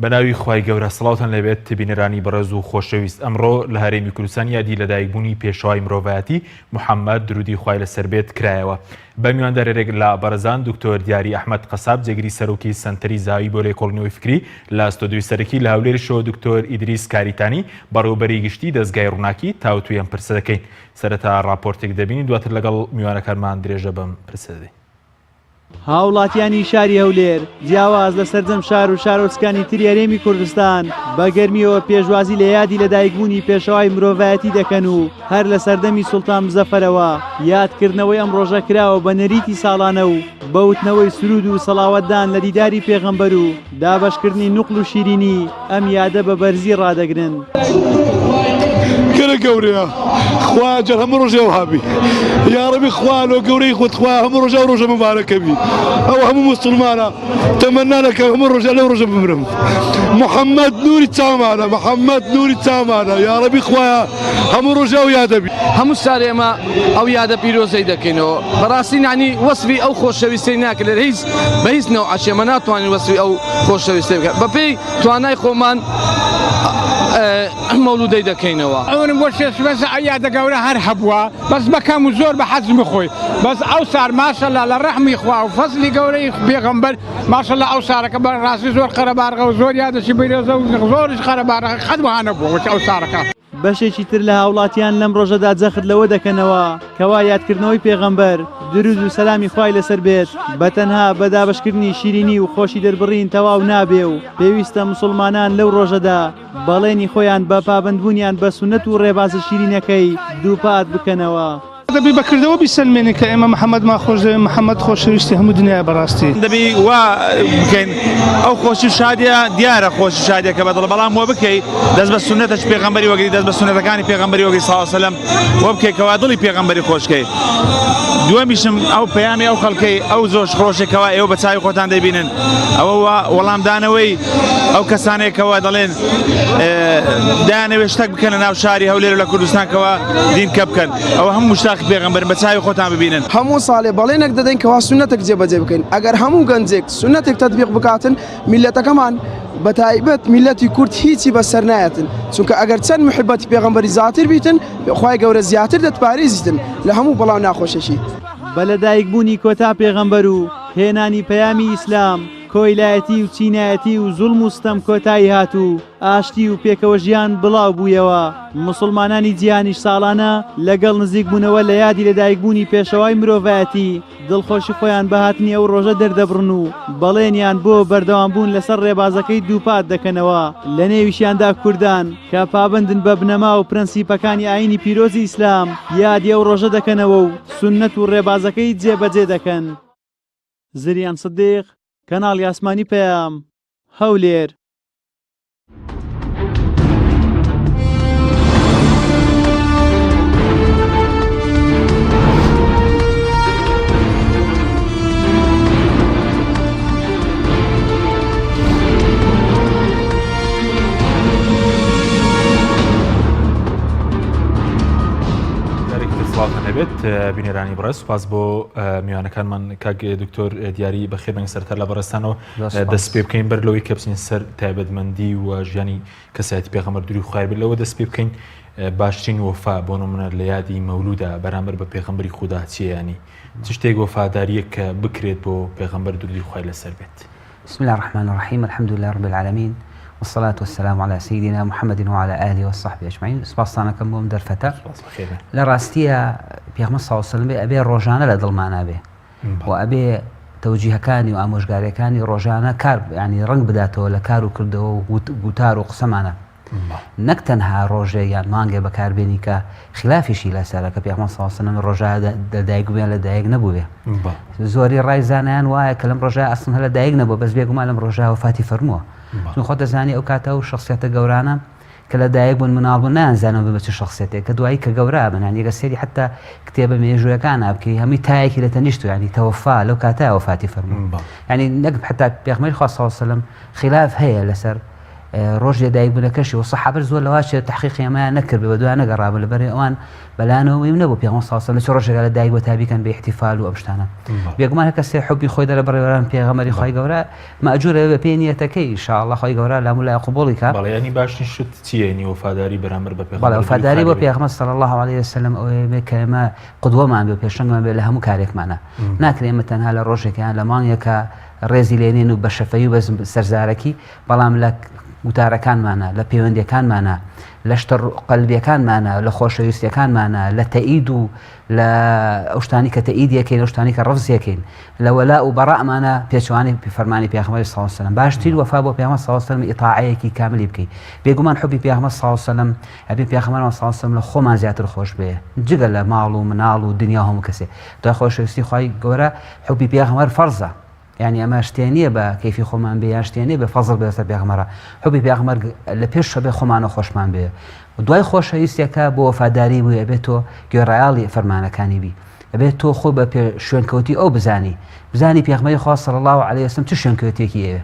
بەناوی خوای گەورە سڵاوتان لێبێت بینەرانی بەڕێز و خۆشەویست ئەمڕۆ لە هەرێمی کوردستان یادی لەدایکبوونی پێشەوای مرۆڤایەتی محەممەد درودی خوای لەسەر بێت کرایەوە بە میواندارێک لە بەڕێزان دکتۆر دیاری ئەحمەد قەساب جێگری سەرۆکی سەنتەری زاوی بۆ لێکۆڵینەوەی فکری لە ستۆدیۆی سەرەکی لە هەولێریشەوە دکتۆر ئیدریس کاریتانی بەڕێوەبەری گشتی دەزگای ڕووناکی تاوتوێی ئەم پرسە دەکەین سەرەتا ڕاپۆرتێک دەبینین دواتر لەگەڵ میوانەکانمان درێژە بەم پرسە دەدەین. هاوڵاتیانی شاری هەولێر جیاواز لە سەرجەم شار و شارۆچکانی تری هەرێمی کوردستان بە گەرمیەوە پێشوازی لە یادی لەدایکبوونی پێشەوای مرۆڤایەتی دەکەن و هەر لە سەردەمی سوڵتان مزەفەرەوە یادکردنەوەی ئەم ڕۆژە کراوە بە نەریتی ساڵانە و بە وتنەوەی سروود و سەڵاوەتدان لە دیداری پێغەمبەر و دابەشکردنی نوقل و شیرینی ئەم یادە بە بەرزی ڕادەگرن. گەلە گەورەیە خوا جەر هەموو ڕۆژێ وها بی یاڕەبی خوا لۆ گەورەی خۆت خوا هەموو ڕۆژە ئەو ڕۆژە مبارەکە بی ئەو هەموو موسڵمانە تەمەنا دەکەم هەموو ڕۆژە لەو ڕۆژە بمرم محەممەد نوری چاومانە محەممەد نوری چاومانە یاڕەبی خوایە هەموو ڕۆژە ئەو یادە بی. هەموو ساڵێ ئێمە ئەو یادە پیرۆزەی دەکەینەوە بەڕاستی یانی وەسفی ئەو خۆشەویستەی ناکرێت هیچ بە هیچ نەوعەکی ئێمە ناتوانین وەسفی ئەو خۆشەویستەی بکەین بەپێی توانای خۆمان مەولودەی دەکەینەوە. عومرم بۆ شێش بەس ئەو یادە گەورە هەر هەبووە بەس بە کەم و زۆر بە حەجمی خۆی بەس ئەو سار ماشەلا لە ڕەحمی خوا و فەزلی گەورەی پێغەمبەر ماشەلا ئەو سارەکە بە ڕاستی زۆر قەرەبارغە و زۆر یادەکی بەرێزە و زۆریش قەرەبارغە قەت وەها نەبووە وەک ئەو سارەکە. بەشێکی تر لە هاوڵاتیان لەم ڕۆژەدا جەخت لەوە دەکەنەوە کەوا یادکردنەوەی پێغەمبەر، دروود و سەلامی خوای لەسەر بێت، بە تەنها بە دابەشکردنی شیرینی و خۆشی دەربڕین تەواو نابێ و پێویستە موسوڵمانان لەو ڕۆژەدا بەڵێنی خۆیان بە پابەندبوونیان بە سوننەت و ڕێبازە شیرینەکەی دووپات بکەنەوە. دەبی بە کردەوە بیسەلمێنین کە ئێمە محەمەدمان خۆشدەوێ، محەمەد خۆشەویستی هەموو دنیایە بەڕاستی. دەبی وا بکەین ئەو خۆشی و شادیە دیارە خۆشی شادیەکە بەدڵە بەڵام وە بکەی دەست بە سوننەتەش پێغەمبەری وەگری دەست بە سوننەتەکانی پێغەمبەری وەگری صلی الله علیه وسلم وە بکەی کەوا دڵی پێغەمبەری خۆشکەی دووەمیشم ئەو پەیامی ئەو خەڵکەی ئەو زۆش خۆشێکەوە ئێوە بە چاوی خۆتان دەبینن ئەوە وەڵامدانەوەی ئەو کەسانێکەوە دەڵێن دایانەوێت شتێک بکەنە ناو شاری هەولێر لە کوردستان کەوا دین کە بکەن ئەوە هەموو مشتاقی پێغەمبەرن بە چاوی خۆتان ببینن. هەموو ساڵێ بەڵێنێک دەدەین کەوا سوننەتێک جێبەجێ بکەین، ئەگەر هەموو گەنجێک سوننەتێک تەتبیق بکاتن میللەتەکەمان بەتایبەت میللەتی کورد هیچی بەسەر نایەتن، چونکە ئەگەر چەند موحیبەتی پێغەمبەری زیاتر بیتن خوای گەورە زیاتر دەتپارێزیتن لە هەموو بەڵا و ناخۆشیی. بە لەدایکبوونی کۆتا پێغەمبەر و هێنانی پەیامی ئیسلام، کۆیلایەتی و چینایەتی و زوڵم و ستەم کۆتایی هات و ئاشتی و پێکەوەژیان بڵاو بوویەوە، موسڵمانانی جیهانیش ساڵانە لەگەڵ نزیکبوونەوە لە یادی لەدایکبوونی پێشەوای مرۆڤایەتی دڵخۆشی خۆیان بە هاتنی ئەو ڕۆژە دەردەبڕن و بەڵێنیان بۆ بەردەوامبوون لەسەر ڕێبازەکەی دووپات دەکەنەوە، لەنێویشیاندا کوردان کە پابەندن بە بنەما و پرەنسیپەکانی ئایینی پیرۆزی ئیسلام یادی ئەو ڕۆژە دەکەنەوە و سوننەت و ڕێبازەکەی جێبەجێ دەکەن. زریان سدیق، کەناڵی ئاسمانی پەیام، هەولێر. سڵاوتان لێبێت بینەرانی بەڕێز سوپاس بۆ میوانەکانمان کاک دکتۆر دیاری بەخێربێن سەرتا لە بەڕێزتانەوە دەست پێ بکەین بەر لەوەی کە بچین سەر تایبەتمەندی و ژیانی کەسایەتی پێغەمبەر دروی خوای بێت لەوە دەست پێ بکەین باشترین وەفا بۆ نمونە لە یادی مەولودا بەرامبەر بە پێغەمبەری خودا چیە ینی چ شتێک وەفاداریەک کە بکرێت بۆ پێغەمبەر درودی خوای لەسەر بێت بسم الله الرحمن الرحیم الحمد لله رب العالمین والصلاة والسلام على سيدنا محمد وعلى آله وصحبه أجمعين سپاستان ئەکەم بۆم دەرفەتە لە ڕاستیە پێغمبەر صلی الله علیه و سلم ئەبێ ڕۆژانە لە دڵمانا بێ و ئەبێ تەوجیهەکانی و ئامۆژگاریەکانی ڕۆژانە کار ینی ڕنگ بداتەوە لە کار و کردەوە و گوتار و قسەمانە نەک تەنها ڕۆژێ یان مانگێ بەکاربێنی کە خلافیشی لەسەرە کە پێغمبەر صلی الله علیه و سلم ڕۆژە لەدایک بوویان لە دایک نەبووێ زۆری ڕای زانایان وایە کە لەم ڕۆژە ئەسڵن هەر لە دایک نەبووە بەس بێگومان لەم ڕۆژە وەفاتی فەرمووە چون خۆت دەزانی ئەو کاتە و شخصیەتە گەورانە کە لە دایک بوون مناڵ بوون نایانزانن بە چ شخصیەتێک کە دوایی کە گەورە بن یانی گەر سەیری حتا کتێبە مێژوویەکان بکەی هەمووی تایەکی لە تەنیشت و ینی تەوەفا لەو کاتە وەفاتی فەرموو ینی نەک حتا پێغمبەری خوا صلی الله علیه و سلم خلاف هەیە لەسەر. ڕۆژی لەدایکبوونەکەشی و سەحابەش زۆر لەوا چێت تەحقیقی ئەمەیان نەکرد بە دوای نەگەڕابوون لەبەر ئەوان بەلایانەوە مهم نەبوو پێغەمبەر صلی الله علیه و سلم لە چ ڕۆژێکا لە دایک بووە تا بیکەن بە ئیحتیفال و ئەم شتانە بێگومان هەر کەسێ حوبی خۆی دەرەبڕێ پێغەمبەری خوای گەورە مەئجورە بە پێی نیەتەکەی ان شاء الله خوای گەورە لامو لای قبوڵی کا. بەڵێ یانی باشترین شت چییە یانی وەفاداری بەرامبەر بە پێغەمبەر بەڵێ وەفاداری بۆ پێغەمبەر صلی الله علیه وسلم ئەوەیە بێ کە ئێمە قدوەمان بێ پێشەنگمان بێ لە هەموو کارێکمانە ناکرێ ئێمە تەنها لە ڕۆژێک یان لە مانگێکا ڕێزی لێنێن و بە شەفەی و بە سەرزارەکی بەڵام لە گوتارەکانمانە لە پەیوەندیەکانمانە لە شتە قەلبیەکانمانە لە خۆشەویستیەکانمانە لە تەئید و لە ئەو شتانی کە تەئیدی ئەکەین ئەو شتانی کە ڕەفزی ئەکەین لە وەلاء و بەڕاءمانە پێچەوانەی فەرمانی پێغەمبەری صلی اللە علیه وسلم باشترین وەفا بۆ پێغەمبەر صلی اللە علیه وسلم ئیتاعەیەکی کاملی بکەی بێگومان حوبی پێغەمبەر صلی اللە علیه وسلم ئەبێ پێغەمبەرمان صلی اللە علیه وسلم لە خۆمان زیاتر خۆش بێ جگە لە ماڵ و مناڵ و دنیا و هەموو کەسێ دوای خۆشەویستی خوای گەورە حوبی پێغەمبەر فەرزە یانی ئەمە شتێ نییە بە کەیفی خۆمان بێ یان شتێ نییە بە فەزڵ بێ لەسەر پێغەمبەرە حوبی پێغەمبەر لە پێش شەبێ خۆمانە خۆشمان بێ دوای خۆشەویستێکە بۆ وەفاداری بووی ئەبێت تۆ گوێڕایەڵی فەرمانەکانی بی ئەبێت تۆ خۆ بە پێ شوێنکەوتی ئەو بزانی بزانی پێغەمبەری خوا صلی الله علیه وسلم چ شوێنکەوتێکی ئەوێ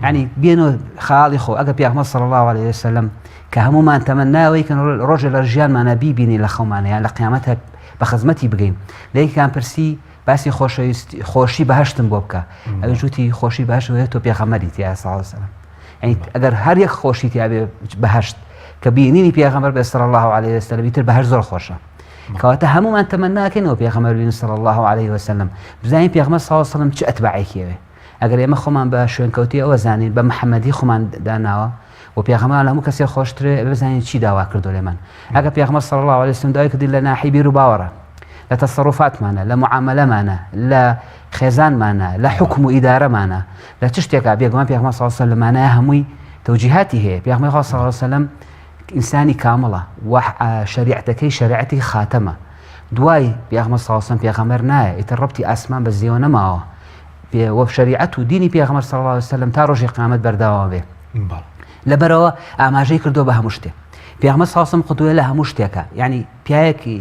یعنی بێنەوە خاڵی خۆ ئەگە پێغەمبەر صلی الله علیه وسلم کە هەمومان تەمەناوەی کە ڕۆژێ لە ژیانمانە بیبینی لە خەومانە یان لە قیامەتە بە خزمەتی بگەین لە یەکیان پرسی باسی خۆشەویستی خۆشی بەهشتم بۆ بکە ئەویش وتی خۆشی بەهشت وەیە تۆ پێغەمبەری تیا صلی الله علیه وسلم یعنی ئەگەر هەر یەک خۆشی تیا بێ بەهشت کە بینینی پێغەمبەر بێ صلی الله علیه وسلم ئیتر بەهشت زۆر خۆشە کەواتە هەمومان تەمەناکەینەوە پێغەمبەر بین صلی الله علیه وسلم بزانین پێغەمبەر صلی الله علیه وسلم چ ئەتباعێکی ئەوێ ئەگەر ئێمە خۆمان بە شوێنکەوتی ئەوە زانین بە محەممەدی خۆمان داناوە و پێغەمبەر لە هەموو کەسێ خۆشترێ بزانین چی داوا کردو لێمان ئەگە پێغەمبەر صلی الله علیه وسلم داوای کردین لە ناحی بیر و باوەڕە لە تەسەروفاتمانە لە معامەلەمانە لە خێزانمانە لە حکم و ئیدارەمانە لە چ شتێکا بێگومان پێغەمبەر صلی الله علیه وسلم مانای هەمووی تەوجیهاتی هەیە پێغەمبەر صلی الله علیه وسلم ئینسانی کامڵە و شەریعەتەکەی شەریعەتی خاتەمە دوای پێغەمبەر صلی الله علیه وسلم پێغەمبەر نایە ئیتر ڕەبتی ئاسمان بە زێوە نەماوە وە شەریعەت و دینی پێغەمبەر صلی الله علیه وسلم تا ڕۆژی قیامەت بەردەوام بێ لەبەرەوە ئاماژەی کردو بە هەموو شتێ پێغەمبەر صلی الله علیه وسلم قدوە لە هەموو شتێکە یعنی پیاوێکی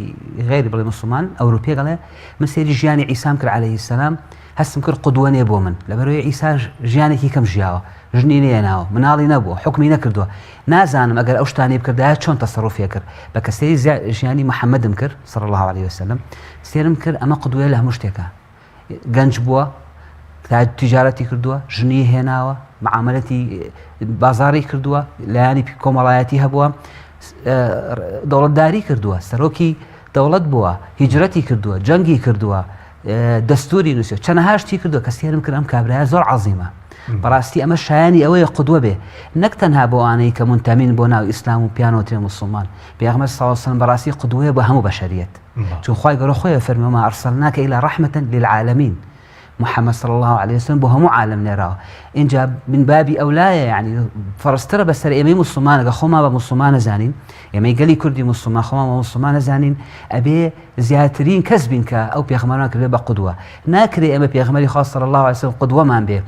غێری بڵێ مسلمان ئەوروپی گەڵێ من سێری ژیانی عیسام کرد علیه السلام هەستم کرد قدوە نێ بۆ من لەبەرەوەی عیسا ژیانێکی کەم ژیاوە ژنی نێناوە مناڵی نەبووە حکمی نەکردووە نازانم ئەگەر ئەو شتانەی بکردایە چۆن تەسەروفێ کرد بە کە سێری ژیانی محەممەدم کرد صلی الله علیه وسلم سێرم کرد ئەمە قدوە لە هەموو شتێکە گەنج بووە تیجارەتی کردووە ژنی هێناوە معاملەتی بازاری کردووە لایەنی کۆمەڵایەتی هەبووە دەوڵەتداری کردووە سەرۆکی دەوڵەت بووە هیجرەتی کردووە جەنگی کردووە دەستوری نووسێ چەنەها شتی کردووە کە سێرم کرد ئەم کابرایە زۆر عەزیمە بەڕاستی ئەمە شایانی ئەوەیە قدوە بێ نەک تەنها بۆ ئەوانەی کە منتەمین بۆ ناو ئیسلام و پیانۆترێ مسلمان پێغەمبەر صلی الله علیه وسلم بەڕاستی قدوەیە بۆ هەموو بەشەریەت چون خوای گەورە خۆی ئەفەرمێ وما ارسلناک الا رحمة للعالمین محمد صلی الله علیه وسلم بۆ هەموو عالم نێراوە اینجا من بابی ئەولایە یعنی فەرزترە بەسەر ئێمەی مسلمانەکە خۆمان بە مسلمانە زانین ئێمەی گەلی کوردی مسلمان خۆمان بە مسلمانە زانین ئەبێ زیاترین کەس بین کە ئەو پێغەمبەران کردێ بە قدوە ناکرێ ئێمە پێغەمبەری خوا صلی الله علیه وسلم قدوەمان بێ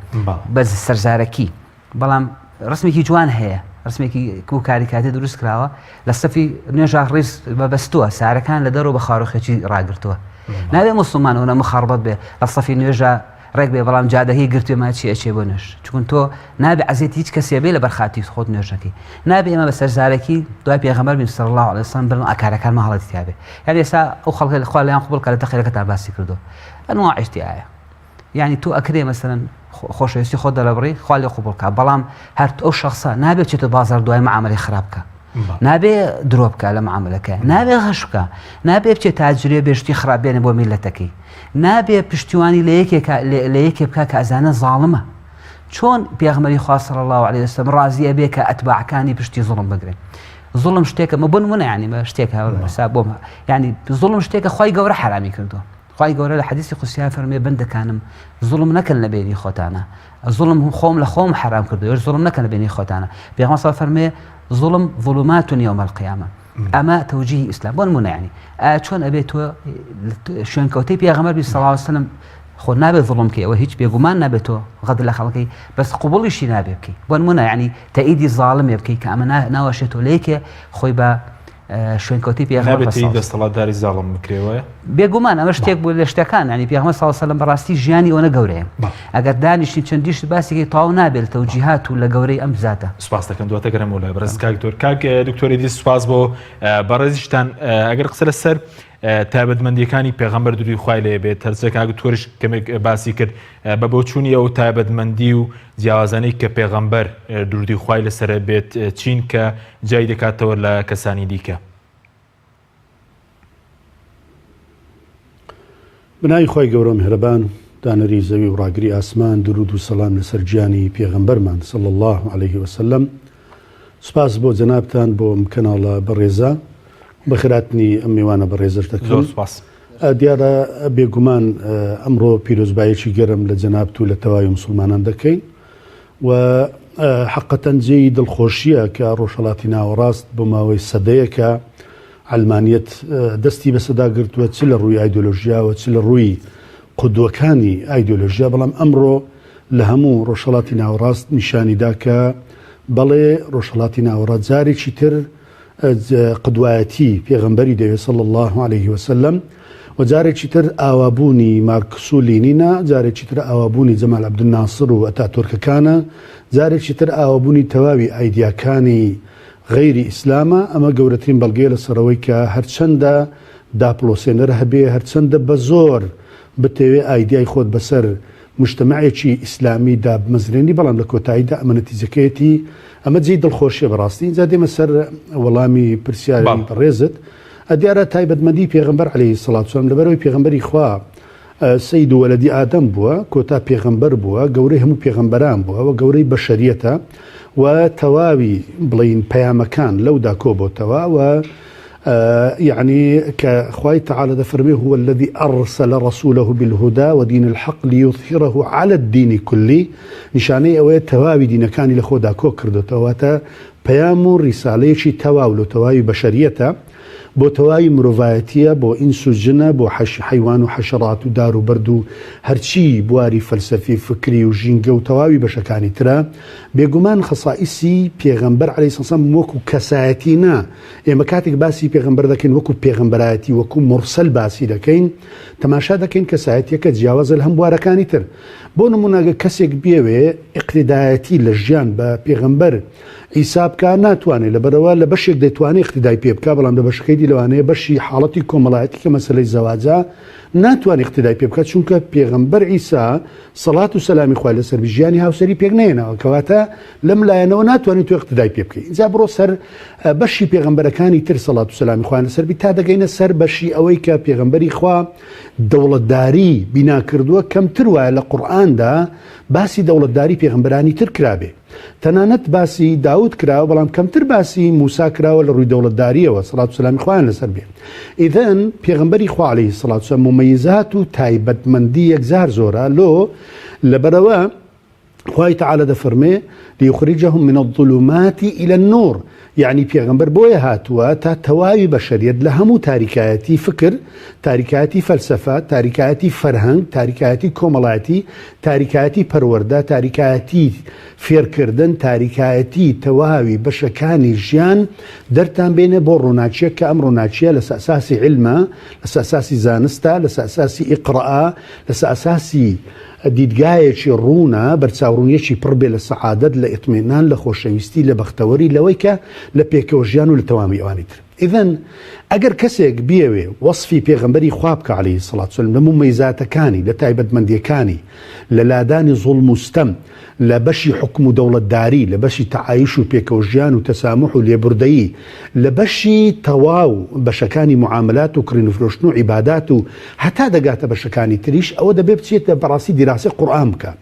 بە سەرزارەکی بەڵام ڕسمێکی جوان هەیە ڕسمێکی کو کاریکاتی دروست کراوە لە سەفی نوێژا ڕیز بە بەستووە سارەکان لە دەرەوە بە خاروخێکی ڕاگرتووە نابێ مسلمان ئەوە مخاڕبەت بێ لە سەفی نوێژە ڕێک بێ بەڵام جادەکەی گرتوێ ما چی ئەچێ بۆ نوێژ چون تۆ نابێ عەزێتی هیچ کەسێ بێ لە بەرخاتی خۆت نوێژەکەی نابێ ئێمە بە سەرزارەکی دوای پێغەمبەر بین صلی الله علیه وسلم بڵێن ئاکارەکان ما هەڵەتی تیابێ یعنی ئێستا ئەو خەڵکە لە خوا لەیان قبوڵ کە لە تەقریرەکەتان باسی کردو ئەنواع ئیشتیایە یانی تۆ ئەکرێ مەسەلەن خۆشەویستی خۆت دەرەبڕی خوا لێ قبوڵ کا بەڵام هەر ئەو شخصە نابێت چێتە بازار دوای معاملەی خراپ بکە نابێ درۆ بکە لە معاملەکە نابێ غەش بکە نابێ بچێت تاجرێ بێشتی خراپ بێنێ بۆ میلەتەکەی نابێ پشتیوانی لە یەکێک لە یەکێ بکە کە ئەزانە زاڵمە چۆن پێغمەری خوا صلی الله علیه وسلم ڕازی ئەبێ کە ئەتباعەکانی پشتی زوڵم بگرن زوڵم شتێکە مە بۆ نمونە ینی بە شتێک حساب بۆم ینی زوڵم شتێکە خوای گەورە حرامی کردووە خوای گەورە لە حەدیسی قودسیا فەرموێ بەندەکانم زوڵم نەکەن لە بەینی خۆتانە زوڵم خۆم لە خۆم حەرام کردو ئێوەش زوڵم نەکەن لە بەینی خۆتانە پێغەمبەر صلی فەرموێ زوڵم ظلمات یوم القیامە ئەمە تەوجیهی ئیسلام بۆ نمونە یعنی ئایا چۆن ئەبێت تۆ شوێنکەوتەی پێغەمبەر بی صلی الله علیه وسلم خۆ نابێت زوڵم بکەی ئەوە هیچ بێگومان نابێت تۆ غەدر لە خەڵکی بەس قوبڵیشی نابێ بکەی بۆ نمونە یعنی تەئیدی زاڵمێ بکەی کە ئەمە ناوەشێتەوە لە یەکێ خۆی بە. شوێنکەوتەی پێغەمبەر نابێت تێی دەستەڵاتداری زاڵم بکرێ وایە؟ بێگومان ئەمە شتێک بوو لە شتەکان ینی پێغەمبەر صلی الله علیه و سلم بەڕاستی ژیانی ئەوەنە گەورەیە ئەگەر دانیشتین چەندی شت باسێکی تەواو نابێت لە تەوجیهات و لە گەورەی ئەم زاتە. سوپاس دەکەم دواتر گەرم لای بەڕێز کاک دکتۆر کاک دکتۆر ئیدریس سوپاس بۆ بەڕێزیشتان ئەگەر قسە لەسەر تایبەتمەندیەکانی پێغەمبەر درودی خوای لێ بێت هەرچە کاک دکتۆریش کەمێک باسی کرد بە بۆچوونی ئەو تایبەتمەندی و جیاوازانەی کە پێغەمبەر درودی خوای لەسەر بێت چین کە جیای دەکاتەوە لە کەسانی دیکە؟ بەناوی خوای گەورەو میهرەبان دانەری زەوی و ڕاگری ئاسمان درود و سەلام لەسەر گیانی پێغەمبەرمان صلی اللە علیه وسلم سوپاس بۆ جەنابتان بۆ ئەم کەناڵە بەڕێزە بەخێراتنی ئەم میوانە بەڕێزەش دەکەم زۆر سوپاس. دیارە بێگومان ئەمڕۆ پیرۆزبایەکی گەرم لە جەنابت و لە تەواوی موسڵمانان دەکەین و حەقەتەن جێی دڵخۆشییە کە ڕۆژهەڵاتی ناوەڕاست بۆ ماوەی سەدەیەکە عەلمانیەت دەستی بەسەدا گرتووە چ لە ڕووی ئایدۆلۆژیاوە چ لە ڕووی قودوەکانی ئایدۆلۆژیا بەڵام ئەمڕۆ لە هەموو ڕۆژهەڵاتی ناوەڕاست نیشانی دا کە بەڵێ ڕۆژهەڵاتی ناوەڕاست جارێکی تر قدوایەتی پێغەمبەری دەوێت صلی اللە علیه وسلم و جارێکی تر ئاوابوونی مارکس و لینینە، جارێکی تر ئاوابوونی جەمال عەبدولناسر و ئەتاتۆرکەکانە، جارێکی تر ئاوابوونی تەواوی ئایدیاکانی غەیری ئیسلامە، ئەمە گەورەترین بەڵگەیە لەسەر ئەوەی کە هەرچەندە داپڵۆسێنەر هەبێ، هەرچەندە بەزۆر بتەوێ ئایدیای خۆت بەسەر موجتەمەعێکی ئیسلامی دابمەزرێنی، بەڵام لە کۆتاییدا ئەمە نەتیجەکەیەتی، ئەمە جێی دڵخۆشیە بەڕاستی. ئینجا دێمە سەر وەڵامی پرسیاری بەڕێزت. دیارە تایبەتمەندی پێغەمبەر علیە الصلوة والسلام لەبەرئەوەی پێغەمبەری خوا سید ولدی ئادەم بووە، کۆتا پێغەمبەر بووە، گەورەی هەموو پێغەمبەران بووە و گەورەی بەشەریەتە و تەواوی بڵێین پەیامەکان لەودا کۆبۆتەوە و یعنی کە خوای تعالی دەفەرمێ هو الذي أرسل رسوله بالهدى ودين الحق ليظهره على الدين كله نیشانەی ئەوەیە تەواوی دینەکانی لە خۆدا کۆ کردۆتەوە واتە پەیام و ڕیسالەیەکی تەواو لۆ تەواوی بەشەریەتە، بۆ تەواوی مرۆڤایەتیە، بۆ ئینس و جنە، بۆ حەش حەیوان و حەشەڕات و دار و بەرد و هەرچی بواری فەلسەفی فکری و ژینگە و تەواوی بەشەکانی ترە، بێگومان خەسائیسی پێغەمبەر علیە سلام وەکو کەسایەتی نا، ئێمە کاتێک باسی پێغەمبەر دەکەین وەکو پێغەمبەرایەتی وەکو مورسەل باسی دەکەین، تەماشا دەکەین کەسایەتیەکە جیاوازە لە هەم بوارەکانی تر. بۆ نموونە گەر کەسێک بیەوێ ئیقتیدایەتی لە ژیان بە پێغەمبەر عیسا بکا ناتوانێ لەبەرئەوە لە بەشێک دەتوانێ ئیقتیدای پێ بکا بەڵام لە بەشەکەی دی لەوانەیە بەشی حاڵەتی کۆمەڵایەتی کە مەسەلەی زەواجە ناتوانێ ئیقتیدای پێ بکا چونکە پێغەمبەر عیسا سەڵات و سەلامی خوای لەسەر بی ژیانی هاوسەری پێک نەهێناوە کەواتە لەم لایەنەوە ناتوانێت تۆ ئیقتیدای پێ بکەی ئینجا بڕۆ سەر بەشی پێغەمبەرەکانی تر سەڵات و سەلامی خوایان لەسەر بی تا دەگەینە سەر بەشی ئەوەی کە پێغەمبەری خوا دەوڵەتداری بینا کردووە، کەمتر وایە لە قورئاندا باسی دەوڵەتداری پێغەمبەرانی تر کرابێ. تەنانەت باسی داود کراوە، بەڵام کەمتر باسی موسا کراوە لە ڕووی دەوڵەتدارییەوە، سەڵات و سەلامی خوایان لەسەر بێ. ئیذن پێغەمبەری خوا عەلەیهی سەڵات و سەلام مومەیزات و تایبەتمەندی یەکجار زۆرە، لۆ؟ لەبەرئەوە خوای تەعالا دەفەرمێ، لیخرجهم من الظلمات الی النور، یەعنی پێغەمبەر بۆیە هاتووە تا تەواوی بەشەریەت لە هەموو تاریکایەتی فکر، تاریکایەتی فەلسەفە، تاریکایەتی فەرهەنگ، تاریکایەتی کۆمەڵایەتی، تاریکایەتی پەروەردە، تاریکایەتی فێرکردن، تاریکایەتی تەواوی بەشەکانی ژیان دەرتان بێنێ بۆ ڕووناکیەک کە ئەم ڕووناکیە لەسە ئەساسی عیلمە، لەسە ئەساسی زانستە، لەسە ئەساسی ئیقرا، لەسە ئەساسی دیدگایەکی ڕوونە، بەرچاوڕوونییەکی پڕ بێ لە سەعادەت، لە ئیتمئنان، لە خۆشەویستی، لە بەختەوەری، لەوەی کە لە پێکەوەژیان و لە تەواوی ئەوانی تر. ئیذن ئەگەر کەسێک بیەوێ وەسفی پێغەمبەری خوا بکا علیە الصلوة والسلام لە مومەیزاتەکانی، لە تایبەتمەندییەکانی، لە لادانی زوڵم و ستەم، لە بەشی حوکم و دەوڵەتداری، لە بەشی تەعایوش و پێکەوەژیان و تەساموح و لێبوردەیی، لە بەشی تەواو بەشەکانی موعامەلات و کڕین و فرۆشتن و عیبادات و هەتا دەگاتە بەشەکانی تریش، ئەوە دەبێ بچێتە بەڕاستی دیراسەی قورئان بکا.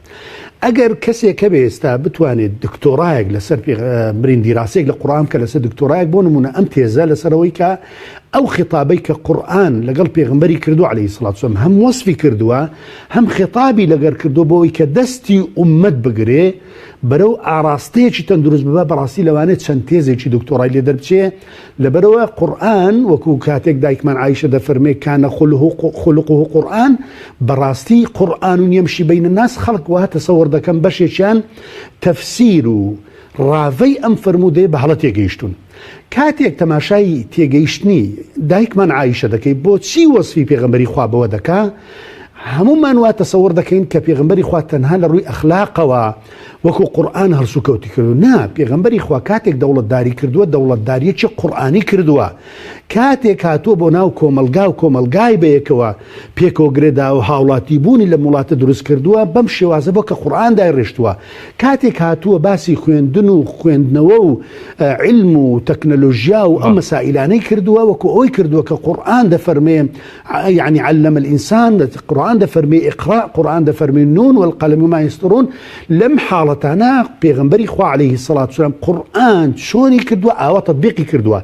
ئەگەر کەسێک هەبێ ئێستا بتوانێت دکتۆرایەک لەسەر پێغەمبرین دیراسەیەک لە قورئان بکا لەسەر دکتۆرایەک بۆ نموونە ئەم تێزە لەسەر ئەوەی کە ئەو خیتابەی کە قورئان لەگەڵ پێغەمبەری کردووە علیە الصلوة والسلام هەم وەسفی کردووە هەم خیتابی لەگەر کردووە بۆ ئەوەی کە دەستی ئوممەت بگرێ بەرەو ئاراستەیەکی تەندروست ببا بەڕاستی لەوانەیە چەند تێزێکی دکتۆرای لێ دەربچێ لەبەرئەوە قورئان وەکو کاتێک دایکمان عائیشە دەفەرمێ کان خلقه قورئان بەڕاستی قورئان و یەمشی بین الناس خەڵک وەها تەسەوەر دەکەن بەشێکیان تەفسیر و ڕاڤەی ئەم فەرموودەیە بە هەڵە تێگەیشتوون. کاتێک تەماشای تێگەیشتنی دایکمان عائیشە دەکەی بۆچی وەسفی پێغەمبەری خوا بەوە دەکا هەموومان وا تەسەوڕ دەکەین کە پێغەمبەری خوا تەنها لە ڕووی ئەخلاقەوە وەکو قورئان هەڵسوکەوتی کردو نا پێغەمبەری خوا کاتێک دەوڵەتداری کردووە دەوڵەتداریەکی قورئانی کردووە کاتێک هاتووە بۆ ناو کۆمەڵگا و کۆمەڵگای بەیەکەوە پێکەوە گرێداوە و هاوڵاتی بوونی لەم وڵاتە دروست کردووە بەم شێوازە بۆ کە قورئان دایڕێشتووە کاتێک هاتووە باسی خوێندن و خوێندنەوە و عیلم و تەکنەلۆژیا و ئەم مەسائیلانەی کردووە وەکو ئەوەی کردووە کە قورئان دەفەرمێ یعنی علم الإنسان قورئان دەفەرمێ اقرأ قورئان دەفەرمێ نون والقلم وما يسطرون لەم حاڵەتانە پێغەمبەری خوا علیه الصلاة والسلام قورئان چۆنی کردووە ئاوا تطبیقی کردووە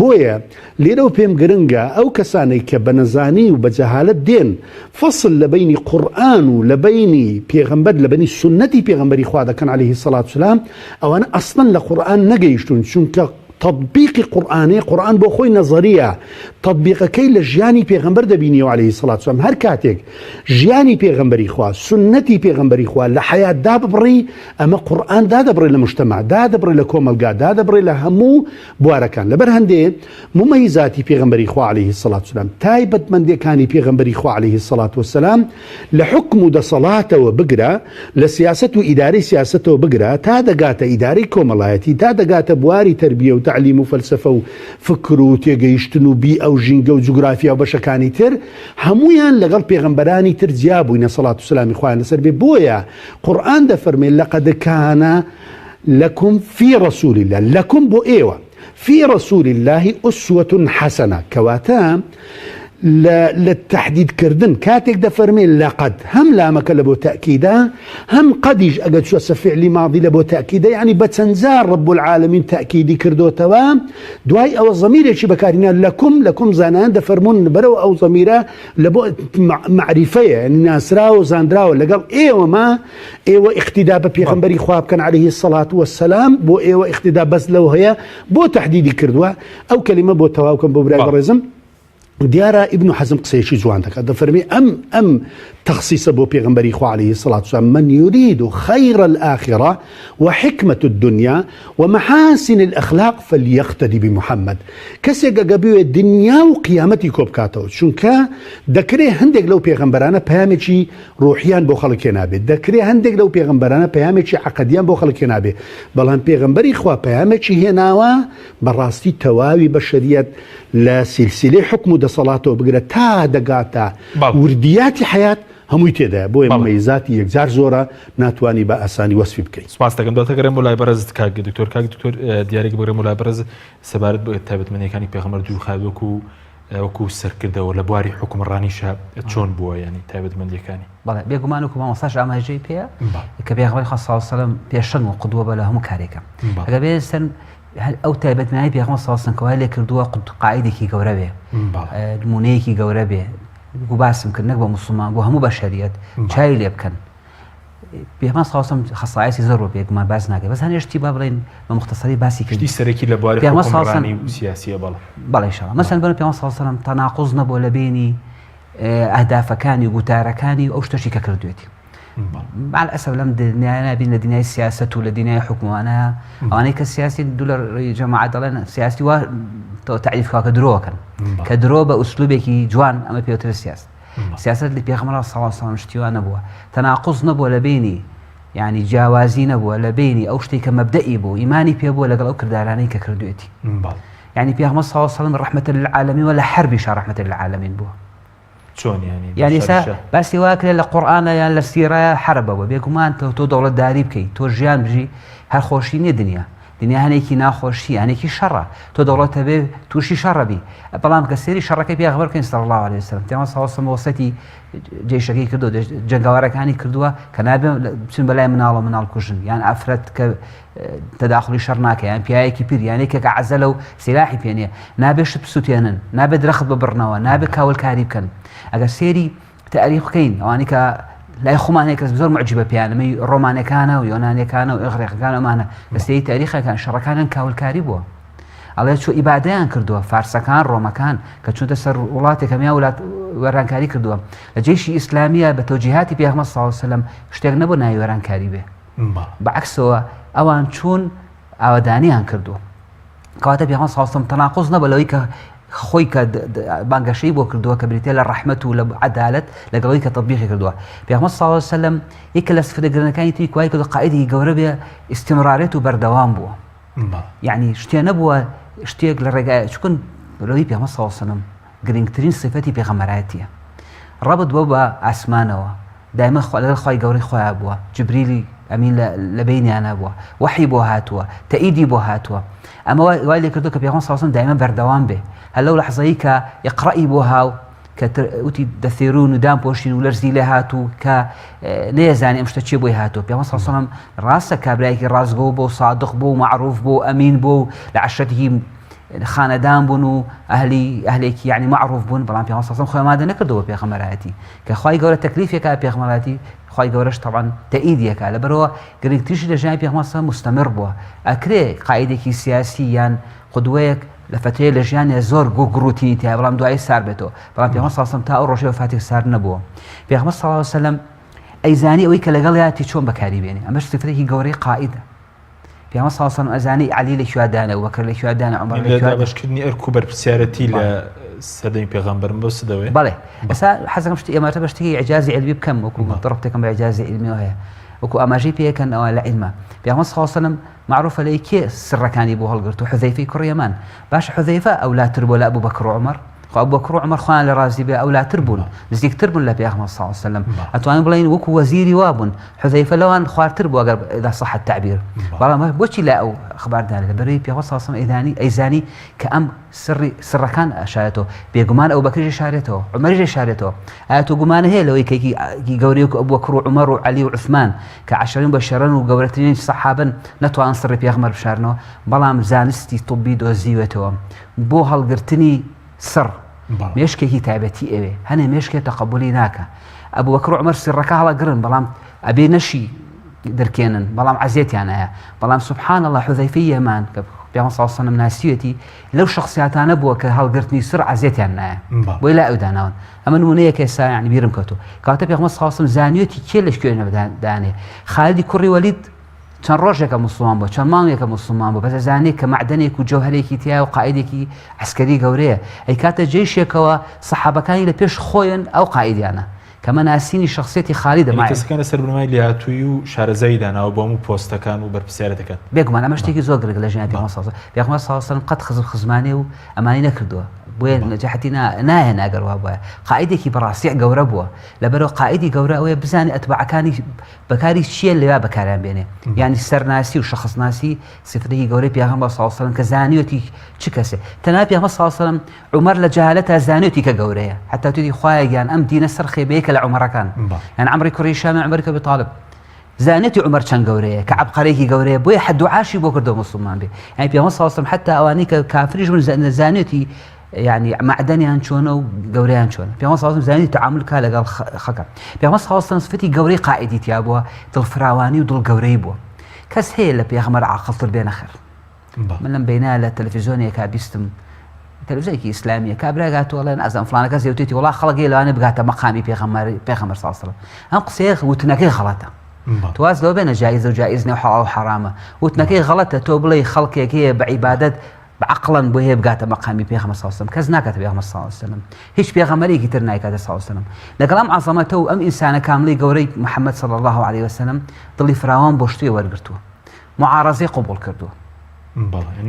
بۆیە لێرەوە پێم گرنگە ئەو کەسانەی کە بە نەزانی و بە جەهالەت دێن فەسل لە بەینی قورئان و لە بەینی پێغەمبەر لە بەینی سوننەتی پێغەمبەری خوا دەکەن علیه الصلاة والسلام ئەوانە ئەسڵەن لە قورئان نەگەیشتوون چونکە تطبیقی قورئانەیە قورئان بۆ خۆی نەزەریە تطبیقەکەی لە ژیانی پێغەمبەر دەبینیەوە علیه الصلاة والسلام هەر کاتێک ژیانی پێغەمبەری خوا سوننەتی پێغەمبەری خوا لە حەیات داببڕی ئەمە قورئان دادەبڕێ لە مجتەمع دادەبڕێ لە کۆمەڵگا دادەبڕێ لە هەموو بوارەکان لەبەر هەندێ مومەیزاتی پێغەمبەری خوا علیه الصلوة والسلام تایبەتمەندیەکانی پێغەمبەری خوا علیه الصلوة والسلام لە حوکم و دەسەڵاتەوە بگرە لە سیاسەت و ئیدارەی سیاسەتەوە بگرە تا دەگاتە ئیدارەی کۆمەڵایەتی تا دەگاتە بواری تەربیە و تەعلیم و فەلسەفە و فکر و تێگەیشتن و بیئە و ژینگە و جوگرافیا و بەشەکانی تر هەموویان لەگەڵ پێغەمبەرانی تر جیا بووینە سەڵات و سەلامی خوایان لەسەر بێ بۆیە قورئان دەفەرمێ لقد کان لکم فی رسول اللە لکم بۆ ئێوە فی رسول اللە اسوە حسنە کەواتە لە لە تەحدید کردن کاتێک دەفەرمێ لقد هەم لامەکە لە بۆ تەئکیدە هەم قەدیش ئەگەر چوە سە فعلی ماضی لە بۆ تەئکیدە یعنی بە چەند جار رب العالمین تەئکیدی کردۆتەوە دوای ئەوە زەمیرێکی بەکارهێنا لەکم لەکم زانایان دەفەرموون بەرەوە ئەو زەمیرە لە بۆ مەعریفەیە یعنی ناسراوە و زانراوە لەگەڵ ئێوەمە ئێوە ئیقتیدا بە پێغەمبەری خوا بکەن علیه الصلاة والسلام بۆ ئێوە ئیقتیدا بەس لەو هەیە بۆ تەحدیدی کردووە ئەو کەلیمە بۆ تەواو کەم بۆ برای بەڕێزم دیارە ئیبن حەزم قسەیەکی جوان دەکات دەفەرمی ئەم ئەم تەخسیسە بۆ پێغەمبەری خوا علیه الصلاة والسلام من يريد خير الآخرة وحكمة الدنيا ومحاسن الأخلاق فليقتدي بمحمد کەسێک ئەگە بوێ دنیا و قیامەتی کۆ بکاتەوە چونکە دەکرێ هەندێک لەو پێغەمبەرانە پەیامێکی ڕۆحیان بۆ خەڵک هێنابێت، دەکرێ هەندێک لەو پێغەمبەرانە پەیامێکی عەقەدیان بۆ خەڵک هێنابێ، بەڵام پێغەمبەری خوا پەیامێکی هێناوە بەڕاستی تەواوی بەشەریەت لە سیلسیلەی حوکم و دەسەڵاتەوە بگرە تا دەگاتە وردیاتی حەیات هەمووی تێدایە، بۆیە مومەیزاتی یەکجار زۆرە ناتوانی بە ئاسانی وەسفی بکەی. سوپاست دەکەم. دواتر گەڕێم بۆ لای بەڕێزت کاک دکتۆر. کاک دکتۆر دیارێک بگەڕێم بۆ لای بەڕێزت سەبارەت بە تایبەتمەندییەکانی پێغەمبەر دوور خاوێ وەکوو وەکو سەرکردەوە لە بواری حوکمڕانیشا چۆن بووە یانی تایبەتمەندیەکانی؟ بەڵێ بێگومان وەکو مامۆستاش ئاماژەی پێیە کە پێغەمبەری خوا صلی الله علیه و سلم پێشەنگ و قدوە بە لە هەموو کارێکە ئەگەر بێ سەر ئەو تایبەتمەندی پێغەمبەر صلی الله علیه و سلم کە وای لێ کردووە قائیدێکی گەورە بێ نمونەیەکی گەورە بێ وەکو باسم کرد نەک بە موسڵمان بۆ هەموو بەشەریەت چاوی لێ بکەن پێغەمبەر صلی الله علیه و سلم خەسایسی زۆر بۆ بێگومان باس ناکەی بەس هەنێ شتی با بڵێین بە مختصری باسی کرد شتی سەرەکی لە بواری حوکمڕانی و سیاسیە بەڵێ بەڵێ ان شاء الله مەسەن بەرە پێغەمبەر صلی الله علیه و سلم تەناقوز نەبووە لە بینی ئەهدافەکانی و گوتارەکانی و ئەو شتەشی کە کردوێتی مع الاسف لەم دنیای نابین لە دنیای سیاست و لە دنیای حکومانە ئەوانەی کە سیاسی دوو لە جەماعەت دەڵێن سیاسی وا تەعریف کە درۆکەن کە درۆ بە ئوسلوبێکی جوان ئەمە پێوترە سیاست سیاسەت لە پێغەمبەر صلی اللە علیه و سلم شتی وا نەبووە تەناقوز نەبووە لە بینی یعنی جیاوازی نەبووە لە بینی ئەو شتێک کە مەبدەئی بوو ئیمانی پێ بووە لەگەڵ ئەو کردارانەی کە کردوێتی یعنی پێغەمبەر صلی اللە علیه و سلم رحمة للعالمین وە لە حەربیشا رحمة للعالمین بووە چۆن یعنی یعنی ئێستا باسی وا کرێ لە قورئانە یان لە سیرە حەربە بووە بێگومان تۆ تۆ دەوڵەتداری بکەیت تۆ ژیان بژی هەر خۆشی نییە دنیا دنیا هەنێکی ناخۆشی هەنێکی شەڕە تۆ دەوڵەت هەبێ تووشی شەڕە بی بەڵام کە سێری شەڕەکەی پێغەمبەر بکەین صلی الله علیه وسلم پێغەمبەر صلی الله علیه وسلم وەسەتی جەیشەکەی کردو جەنگاوەرەکانی کردووە کە نابێ بچن بەلای مناڵە مناڵ کوژن یان ئافرەت کە تەداخلی شەڕ ناکە یان پیاوێکی پیر یان یەکێک عەزەلە و سیلاحی پێ نییە نابێ شت بسووتێنن نابێ درەخت ببڕنەوە نابێ کاولکاری بکەن ئەگەر سێری تاریخ بکەین ئەوانەی کە لای خۆمان هەیە کەس زۆر معجبە پێیان ئەمەی ڕۆمانەکانە و یۆنانەکانە و ئێغرێقەکان ئەمانە لە سەیری تاریخەکان شەڕەکانیان کاولکاری بووە ئەڵێ چۆ ئیبادەیان کردووە فارسەکان ڕۆمەکان کە چونتە سەر وڵاتێک هەمیا وڵات وێرانکاری کردووە لە جێشی ئیسلامیە بە تەوجیهاتی پێغەمبەر صلی الله علیه وسلم شتێک نەبوو ناوی وێرانکاری بێ بەعکسەوە ئەوان چوون ئاوەدانیان کردووە. کەواتە پێغەمبەر صلی اللە علیه و سلم تەناقوز نەبووە لەوەی کە خۆی کە بانگەشەی بۆ کردووە کە بریتە لە ڕەحمەت و لە عەدالەت لەگەڵی کە تەطبیقی کردووە پێغەمبەر صلی اللە علیه و سلم یەکە لە سفرە گرنەکانی تری کوای کردو قائیدی گەورە بێ ئیستمرارێت و بەردەوام بووە یعنی شتێ نەبووە شتێک لە ڕێگای چکن لەوەی پێغەمبەر صلی اللە علیه و سلم گرنگترین سفەتی پێغەمبەرایەتیە ڕەبت بووە بە ئاسمانەوە دایمە خوا لەگەڵ خوای گەورەی خۆیا بووە جبریلی ئەمین لە لە بەینیانا بووە وەحی بۆ هاتووە تەئیدی بۆ هاتووە ئەمە وای لێ کردو کە پێغەمبەر صلی الله دایمە بەردەوام بێ هەر لەو لەحزەی کە ئیقڕەئی بۆ هاو کە وتی دەثێرون و دام پۆشین و لەرزی لێ هات و کە نەیەزانی ئەم شتە چێ بۆی هاتووە پێغەمبەر صلی الله ڕاستە کابرایەکی ڕاستگۆ بۆ سادق بۆ مەعروف بۆ ئەمین بۆ لە عەشرەتێکی خانەدان بوون و ئەهلی ئەهلێکی یعنی مەعروف بوون بەڵام پێغەمبەر صلی الله خۆی ئامادە نەکردەوە پێغەمبەرایەتی کە خوای گەورە تەکلیفێکا پێغەمبەرایەتی خوای گەورەش تەبعەن تەئیدیەکە لەبەرەوە گرنگتریشی لە ژیانی پێغەمبەر صلی مستمر بووە ئەکرێ قائیدێکی سیاسی یان قدوەیەک لە فترەیە لە ژیانێ زۆر گوڕوتینی تیا بەڵام دوایی سار بێتەوە بەڵام پێغەمبەر صلی الله تا ئەو ڕۆژەی وەفاتی سار نەبووە پێغەمبەر صلی الله علیه وسلم ئەیزانی ئەوەی کە لەگەڵیاتی چۆن بەکاری بێنێ ئەمەش سفرێکی گەورەی قائیدە پێغەمبەر صلی اللە علیه و سلم ئەزانی عەلی لە کوێ دانێ ئەبوبەکر لە کوێ دانێ عومەر لە کوێ دانێ. دابەشکردنی ئەرک و بەرپرسیارەتی لە سەردەمی پێغەمبەر مەبەستت ئەوەیە؟ بەڵێ ئێستا حەزەکەم شتی ئێمەتە بە شتێکی ئیعجازی عیلمی بکەم وەکو ڕەبتێکم بە ئیعجازی عیلمیەوە هەیە وەکو ئاماژەی پێکەن ئەوە لە عیلمە پێغەمبەر صلی اللە علیه و سلم معروفە لە کێ سڕەکانی بۆ هەڵگرت و حوزەیفەی کوڕی یەمان باش حوزەیفە ئەولاتر بۆ لە ئەبوبەکر و عومەر خۆ ئەبوبەکر و عومەر خۆیان لە ڕازی بێ ئەولاتر بوون نزیکتر بوون لە پێغەمبەر صلی اللە علیه وسلم ئەتوانین بڵێین وەکو وەزیری وا بوون حوزەیفە لەوان خوارتر بوو ئەگەر اذا صح التعبیر بەڵام بۆچی لا ئەو خباردانە لەبەرەی پێغەمبەر صلی اللە علیه وسلم ئەیزانی ئەیزانی کە ئەم سڕی سڕەکان ئەشارێتەوە بێگومان ئەو بەکریش شارێتەوە عومەریش شارێتەوە ئایا تۆ گومانە هەیە لەوەی کێکی گەورەی وەکو ئەبوبەکر و عومەر و عەلی و عوسمان کە عەشرەین بەشەرەن و گەورەترین سەحابەن نەتوان سڕی پێغەمبەر بشارنەوە بەڵام زانستی طبی دۆزیوێتەوە بۆ هەڵگرتنی سڕ مێشکێکی تایبەتی ئەوێ هەنێ مێشکێ تەقەبولی ناکە ئەبوبەکر و عومەر سڕەکە هەڵەگرن بەڵام ئەبێ نەشی درکێنن بەڵام عەزێتیان هەیە بەڵام سبحان الله حوزەیفەی یەمان کە پێغەمبەر صلی الله علیه و سلم ناسیوێتی لەو شخصیاتانە بووە کە هەڵگرتنی سڕ عەزێتیان نایە بۆی لای ئەو داناون ئەمە نمونەیەکە ئێستا یعنی بیرم کەوتو کاتە پێغەمبەر صلی الله علیه و سلم زانیوێتی کێ لە کوێ دانێ خالدی کوڕی وەلید چەند ڕۆژێکە موسڵمان بووە، چەند مانگێکە موسڵمان بووە، بەس ئەزانێ کە مەعدەنێک و جەوهەرێکی تیایە و قائیدێکی عەسکەری گەورەیە، ئەیکاتە جەیشێکەوە سەحابەکانی لە پێش خۆیان ئەو قائیدیانە، کەمە ناسینی شەخسیەتی خالیدە یانی کەسەکان لەسەر بنەمای لێهاتوویی و شارەزایی داناوە بۆ هەموو پۆستەکان و بەرپرسیارەتەکان. بێگومان ئەمە شتێکی زۆر گرنگە لە ژیانی پێغەمبەر صلی اللە علیه و سلم، پێغەمبەر صلی اللە علیه و سلم قەت خزم خزمانێ و ئەمانی نەکردووە، بۆیە نەجاحەتی نا ناهێنا گەر وابوایە، قائیدێکی بەڕاستی گەورە بووە، لەبەرئەوە قائیدی گەورە ئەوەیە بزانێ ئەتباعەکانی بەکاری چیە لەویا بەکاریان بێنێ یانی سەرناسی و شەخصناسی سفرێکی گەورەی پێغەمبەر صلی الله علیه و سلم کە زانیوەتی چ کەسێ تەنها پێغەمبەر صلی الله علیه و سلم عومەر لە جەهالەتا زانیوەتی کە گەورەیە حتا توتی خوایە گیان ئەم دینە سەرخێ بە یەکە لە عومەرەکان یان عەمری کوڕی هیشام عومەر کە طالب زانێتی عمر چەند گەورەیە کە عبقەرێکی گەورەیە بۆیە حەد دوعاشی بۆ کردو مسلمان بێ یانی پێغەمبەر صلی الله علیه و سلم حتا ئەوانەی کە کافریش بوون زانیوەتی یعنی مەعدەنیان چۆنە و گەورەیان چۆنە پێغەمبەر صلی الله علیه و زانی تعامل کا لەگەڵ خەکە پێغەمبەر صلی الله علیه و سفتی گەورەی قائیدی تیا بووە دڵفراوانی و دڵ گەورەی بووە کەس هەیە لە پێغەمبەر عاقڵتر بێ نەخێر من لەم بینە لە تەلەفیزیۆنێکا بیستم تەلەفزیۆنێکی ئیسلامیە کابرا گاتۆ ئەڵێن ئازان فلانە کەس وتێتی وڵا خەڵک هەیە لەوانەیە بگاتە مەقامی پێغەمبەر پێغەمبەر صلی الله علیه و سلم ئەم قسەیە وتنەکەی غەڵەتە تواز لەوە بێنە جایزە و جایز نیە و حەڵاڵ و حەرامە وتنەکەی غەڵەتە تۆ بڵێ خەڵکێک هەیە بە عیبادەت بە عەقڵەن بۆ هەیە بگاتە مەقامی پێغەمبەر صلی اللە علیه و سلم کەس ناکاتە پێغەمبەر صلی اللە علیه و سلم هیچ پێغەمبەرێکی تر نایکاتە صلی اللە علیه و سلم لەگەڵ ئەم عەزەمەتە و ئەم ئینسانە کامڵی گەورەی محمد صلی اللە علیه و سلم دڵی فراوان بۆ شتێ وەرگرتووە معارەزەی قبوڵ کردووە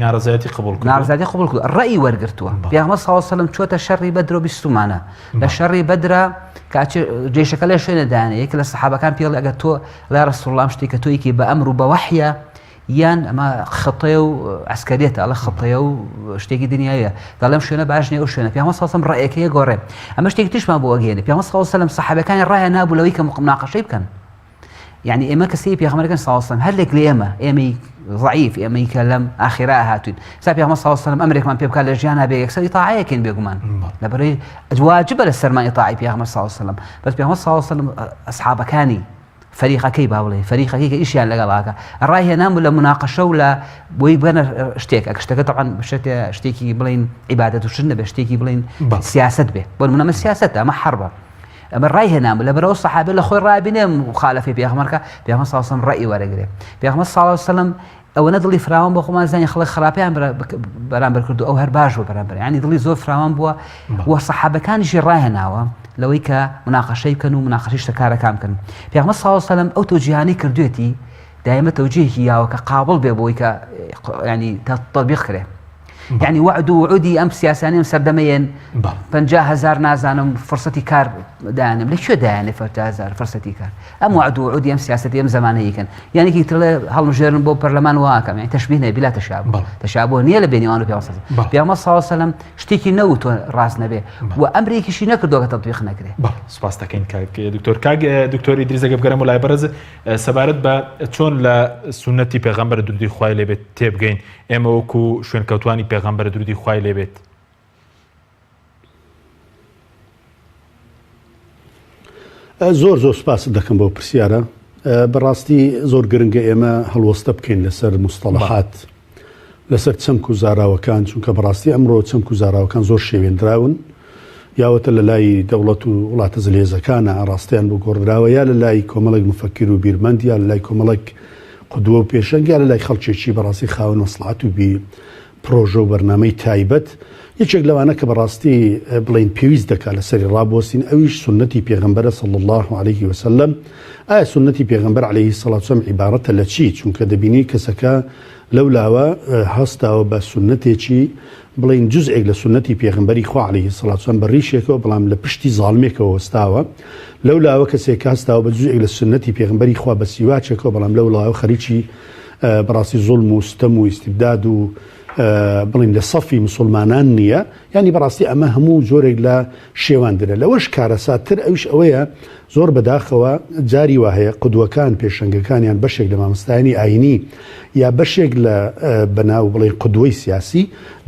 ناڕەزایەتی قبوڵ کردووە ناڕەزایەتی قبوڵ کردووە ڕەئی وەرگرتووە پێغەمبەر صلی اللە علیه و سلم چۆتە شەڕی بەدر و بیستومانە لە شەڕی بەدرا کاچ جێشەکە لە شوێنە دانێ یەک لە سەحابەکان پێڵ ئەگەر تۆ لا رسول الله شتێک کە تۆیکی بە ئەمر و بە وەحیە یان ئەمە خطەیە و عەسکەریەتە ئەڵێ خطەیە و شتێکی دنیاویە دەڵێم شوێنە باش نیە ئەو شوێنە پێغەمبەر صلی الله علیه و سلم ڕەئیەکەی گۆڕێ ئەمە شتێکی تریشمان بۆ ئەگەیەنێ پێغەمبەر صلی الله علیه و سلم سەحابەکانی ڕایان نابوو لەوەی کە مناقەشەی بکەن یعنی ئێمە کە سەیری پێغەمبەرەکەن صلی الله علیه و سلم هەر لێک لە ئێمە ئێمەی ضعیف ئێمەی کە لەم ئاخرا هاتوین سا پێغەمبەر صلی الله علیه و سلم ئەمرێکمان پێ بکات لە ژیانا بێ یەکسەر ئیتاعەیەکەین بێگومان لەبەرەی واجبە لە سەرمان ئیتاعی پێغەمبەر صلی الله علیه و سلم بەس پێغەمبەر صلی الله علیه و سلم ئەصحابەکانی فەریقەکەی با بڵێین فەریقەکەی کە ئیشیان لەگەڵ ئاکا ڕای هێنام و لە مناقەشە و لە بۆی بەنە شتێک ئەک شتەکە تەعاان شتێ شتێکی بڵین عیبادەت و شت نەبێ شتێکی بڵین سیاست بێ بۆ نمونە سیاست ئەمە حربە ئەمە ڕای هێنام لە بەرەوە سەحابە لە خۆی ڕابینێ مخالفەی پێغەمبەرکە پێغەمبەر صلی الله علیه و سلم ڕای وەرەگرێ پێغەمبەر صلی الله علیه و سلم. ئەوەنە دڵی فراوان بۆ خۆمان زانانی خەڵک خراپیان بەرامبەر کردو ئەو هەر باش بوو بەرامبەر ینی دڵی زۆر فراوان بووە و سەحابەکانیشی ڕاهێناوە لەوەی کە مناقەشەی بکەن و مناقەشەی شتەکارەکان بکەن پێغەمبەر صلی الله علیه و سلم ئەو تەوجیهانەی کردوێتی دایمە تەوجیهێکی یاوە کە قابڵ بێ بۆی کە ینی تطبیق کرێ یعنی وعد و وعودی ئەم سیاسانی ئەم سەردەمەیەن 50 هزار نازانم فرسەتی کار دانم لە کوێ دایانێ هزار فرسەتی کار ئەم وعد و وعودی ئەم سیاسەتی ئەم زمانەیەکەن یانێکی ترڵێ هەڵمژێرن بۆ پەرلەمان واکەم یعنی تەشبیه نە بلا تەشابه تەشابه نییە لە بینیوان و پێ پێغەمبەر صلی الله علیه و سلم شتێکی نەوتوە ڕاست نەبێ و ئەمرێکیشی نەکردووە کە تەطبیق نەکرێ. سپاس دەکەین کاک دکتۆر. کاک دکتۆر ئیدریس ئەگەر بگەرێمەوە لای بەڕێز سەبارەت بە چۆن لە سوننەتی پێغەمبەر درودی خوای لێ بێت تێبگەین ئێمە وەکو شوێنکەوتوانی پێغەمبەر درودی خوای لێ بێت. زۆر زۆر سپاست دەکەم بۆ پرسیارە بەڕاستی زۆر گرنگە ئێمە هەڵوەستە بکەین لەسەر مستەڵەحات لەسەر چەمک و زاراوەکان، چونکە بەڕاستی ئەمڕۆ چەمک و زاراوەکان زۆر شێوێندراون، یاوەتە لە لای دەوڵەت و وڵاتە زلهێزەکانە ئاڕاستەیان بۆ گۆڕدراوە، یا لە لای کۆمەڵێک موفەکیر و بیرمەند، یا لە لای کۆمەڵێک قودوە و پێشەنگ، یا لە لای خەڵکێکی بەڕاستی خاوەن مەسڵەحەت و بی پرۆژە و بەرنامەی تایبەت. یەکێک لەوانە کە بەڕاستی بڵێین پێویست دەکات لەسەری ڕابوەستین ئەویش سوننەتی پێغەمبەرە صلی اللە علیه وسلم، ئایا سوننەتی پێغەمبەر علیه الصلوة والسلام عیبارەتە لە چی؟ چونکە دەبینی کەسەکە لەو لاوە هەستاوە بە سوننەتێکی بڵێین جزئێک لە سوننەتی پێغەمبەری خوا علیه الصلوة والسلام بە ڕیشێکەوە بەڵام لە پشتی زاڵمێکەوە وەستاوە، لەو لاوە کەسێک هەستاوە بە جزئێک لە سوننەتی پێغەمبەری خوا بە سیواکێکەوە بەڵام لەو لاوە خەریکی بەڕاستی زوڵم و ستەم و ئیستیبداد و بڵین لە سەفی مسلمانان نییە یعنی بەڕاستی ئەمە هەموو جۆرێک لە شێواندنە لەوەش کارەساتتر ئەویش ئەوەیە زۆر بەداخەوە جاری وا هەیە قدوەکان پێشەنگەکان یان بەشێک لە مامۆستایانی ئاینی یا بەشێک لە بەناو بڵێن قدوەی سیاسی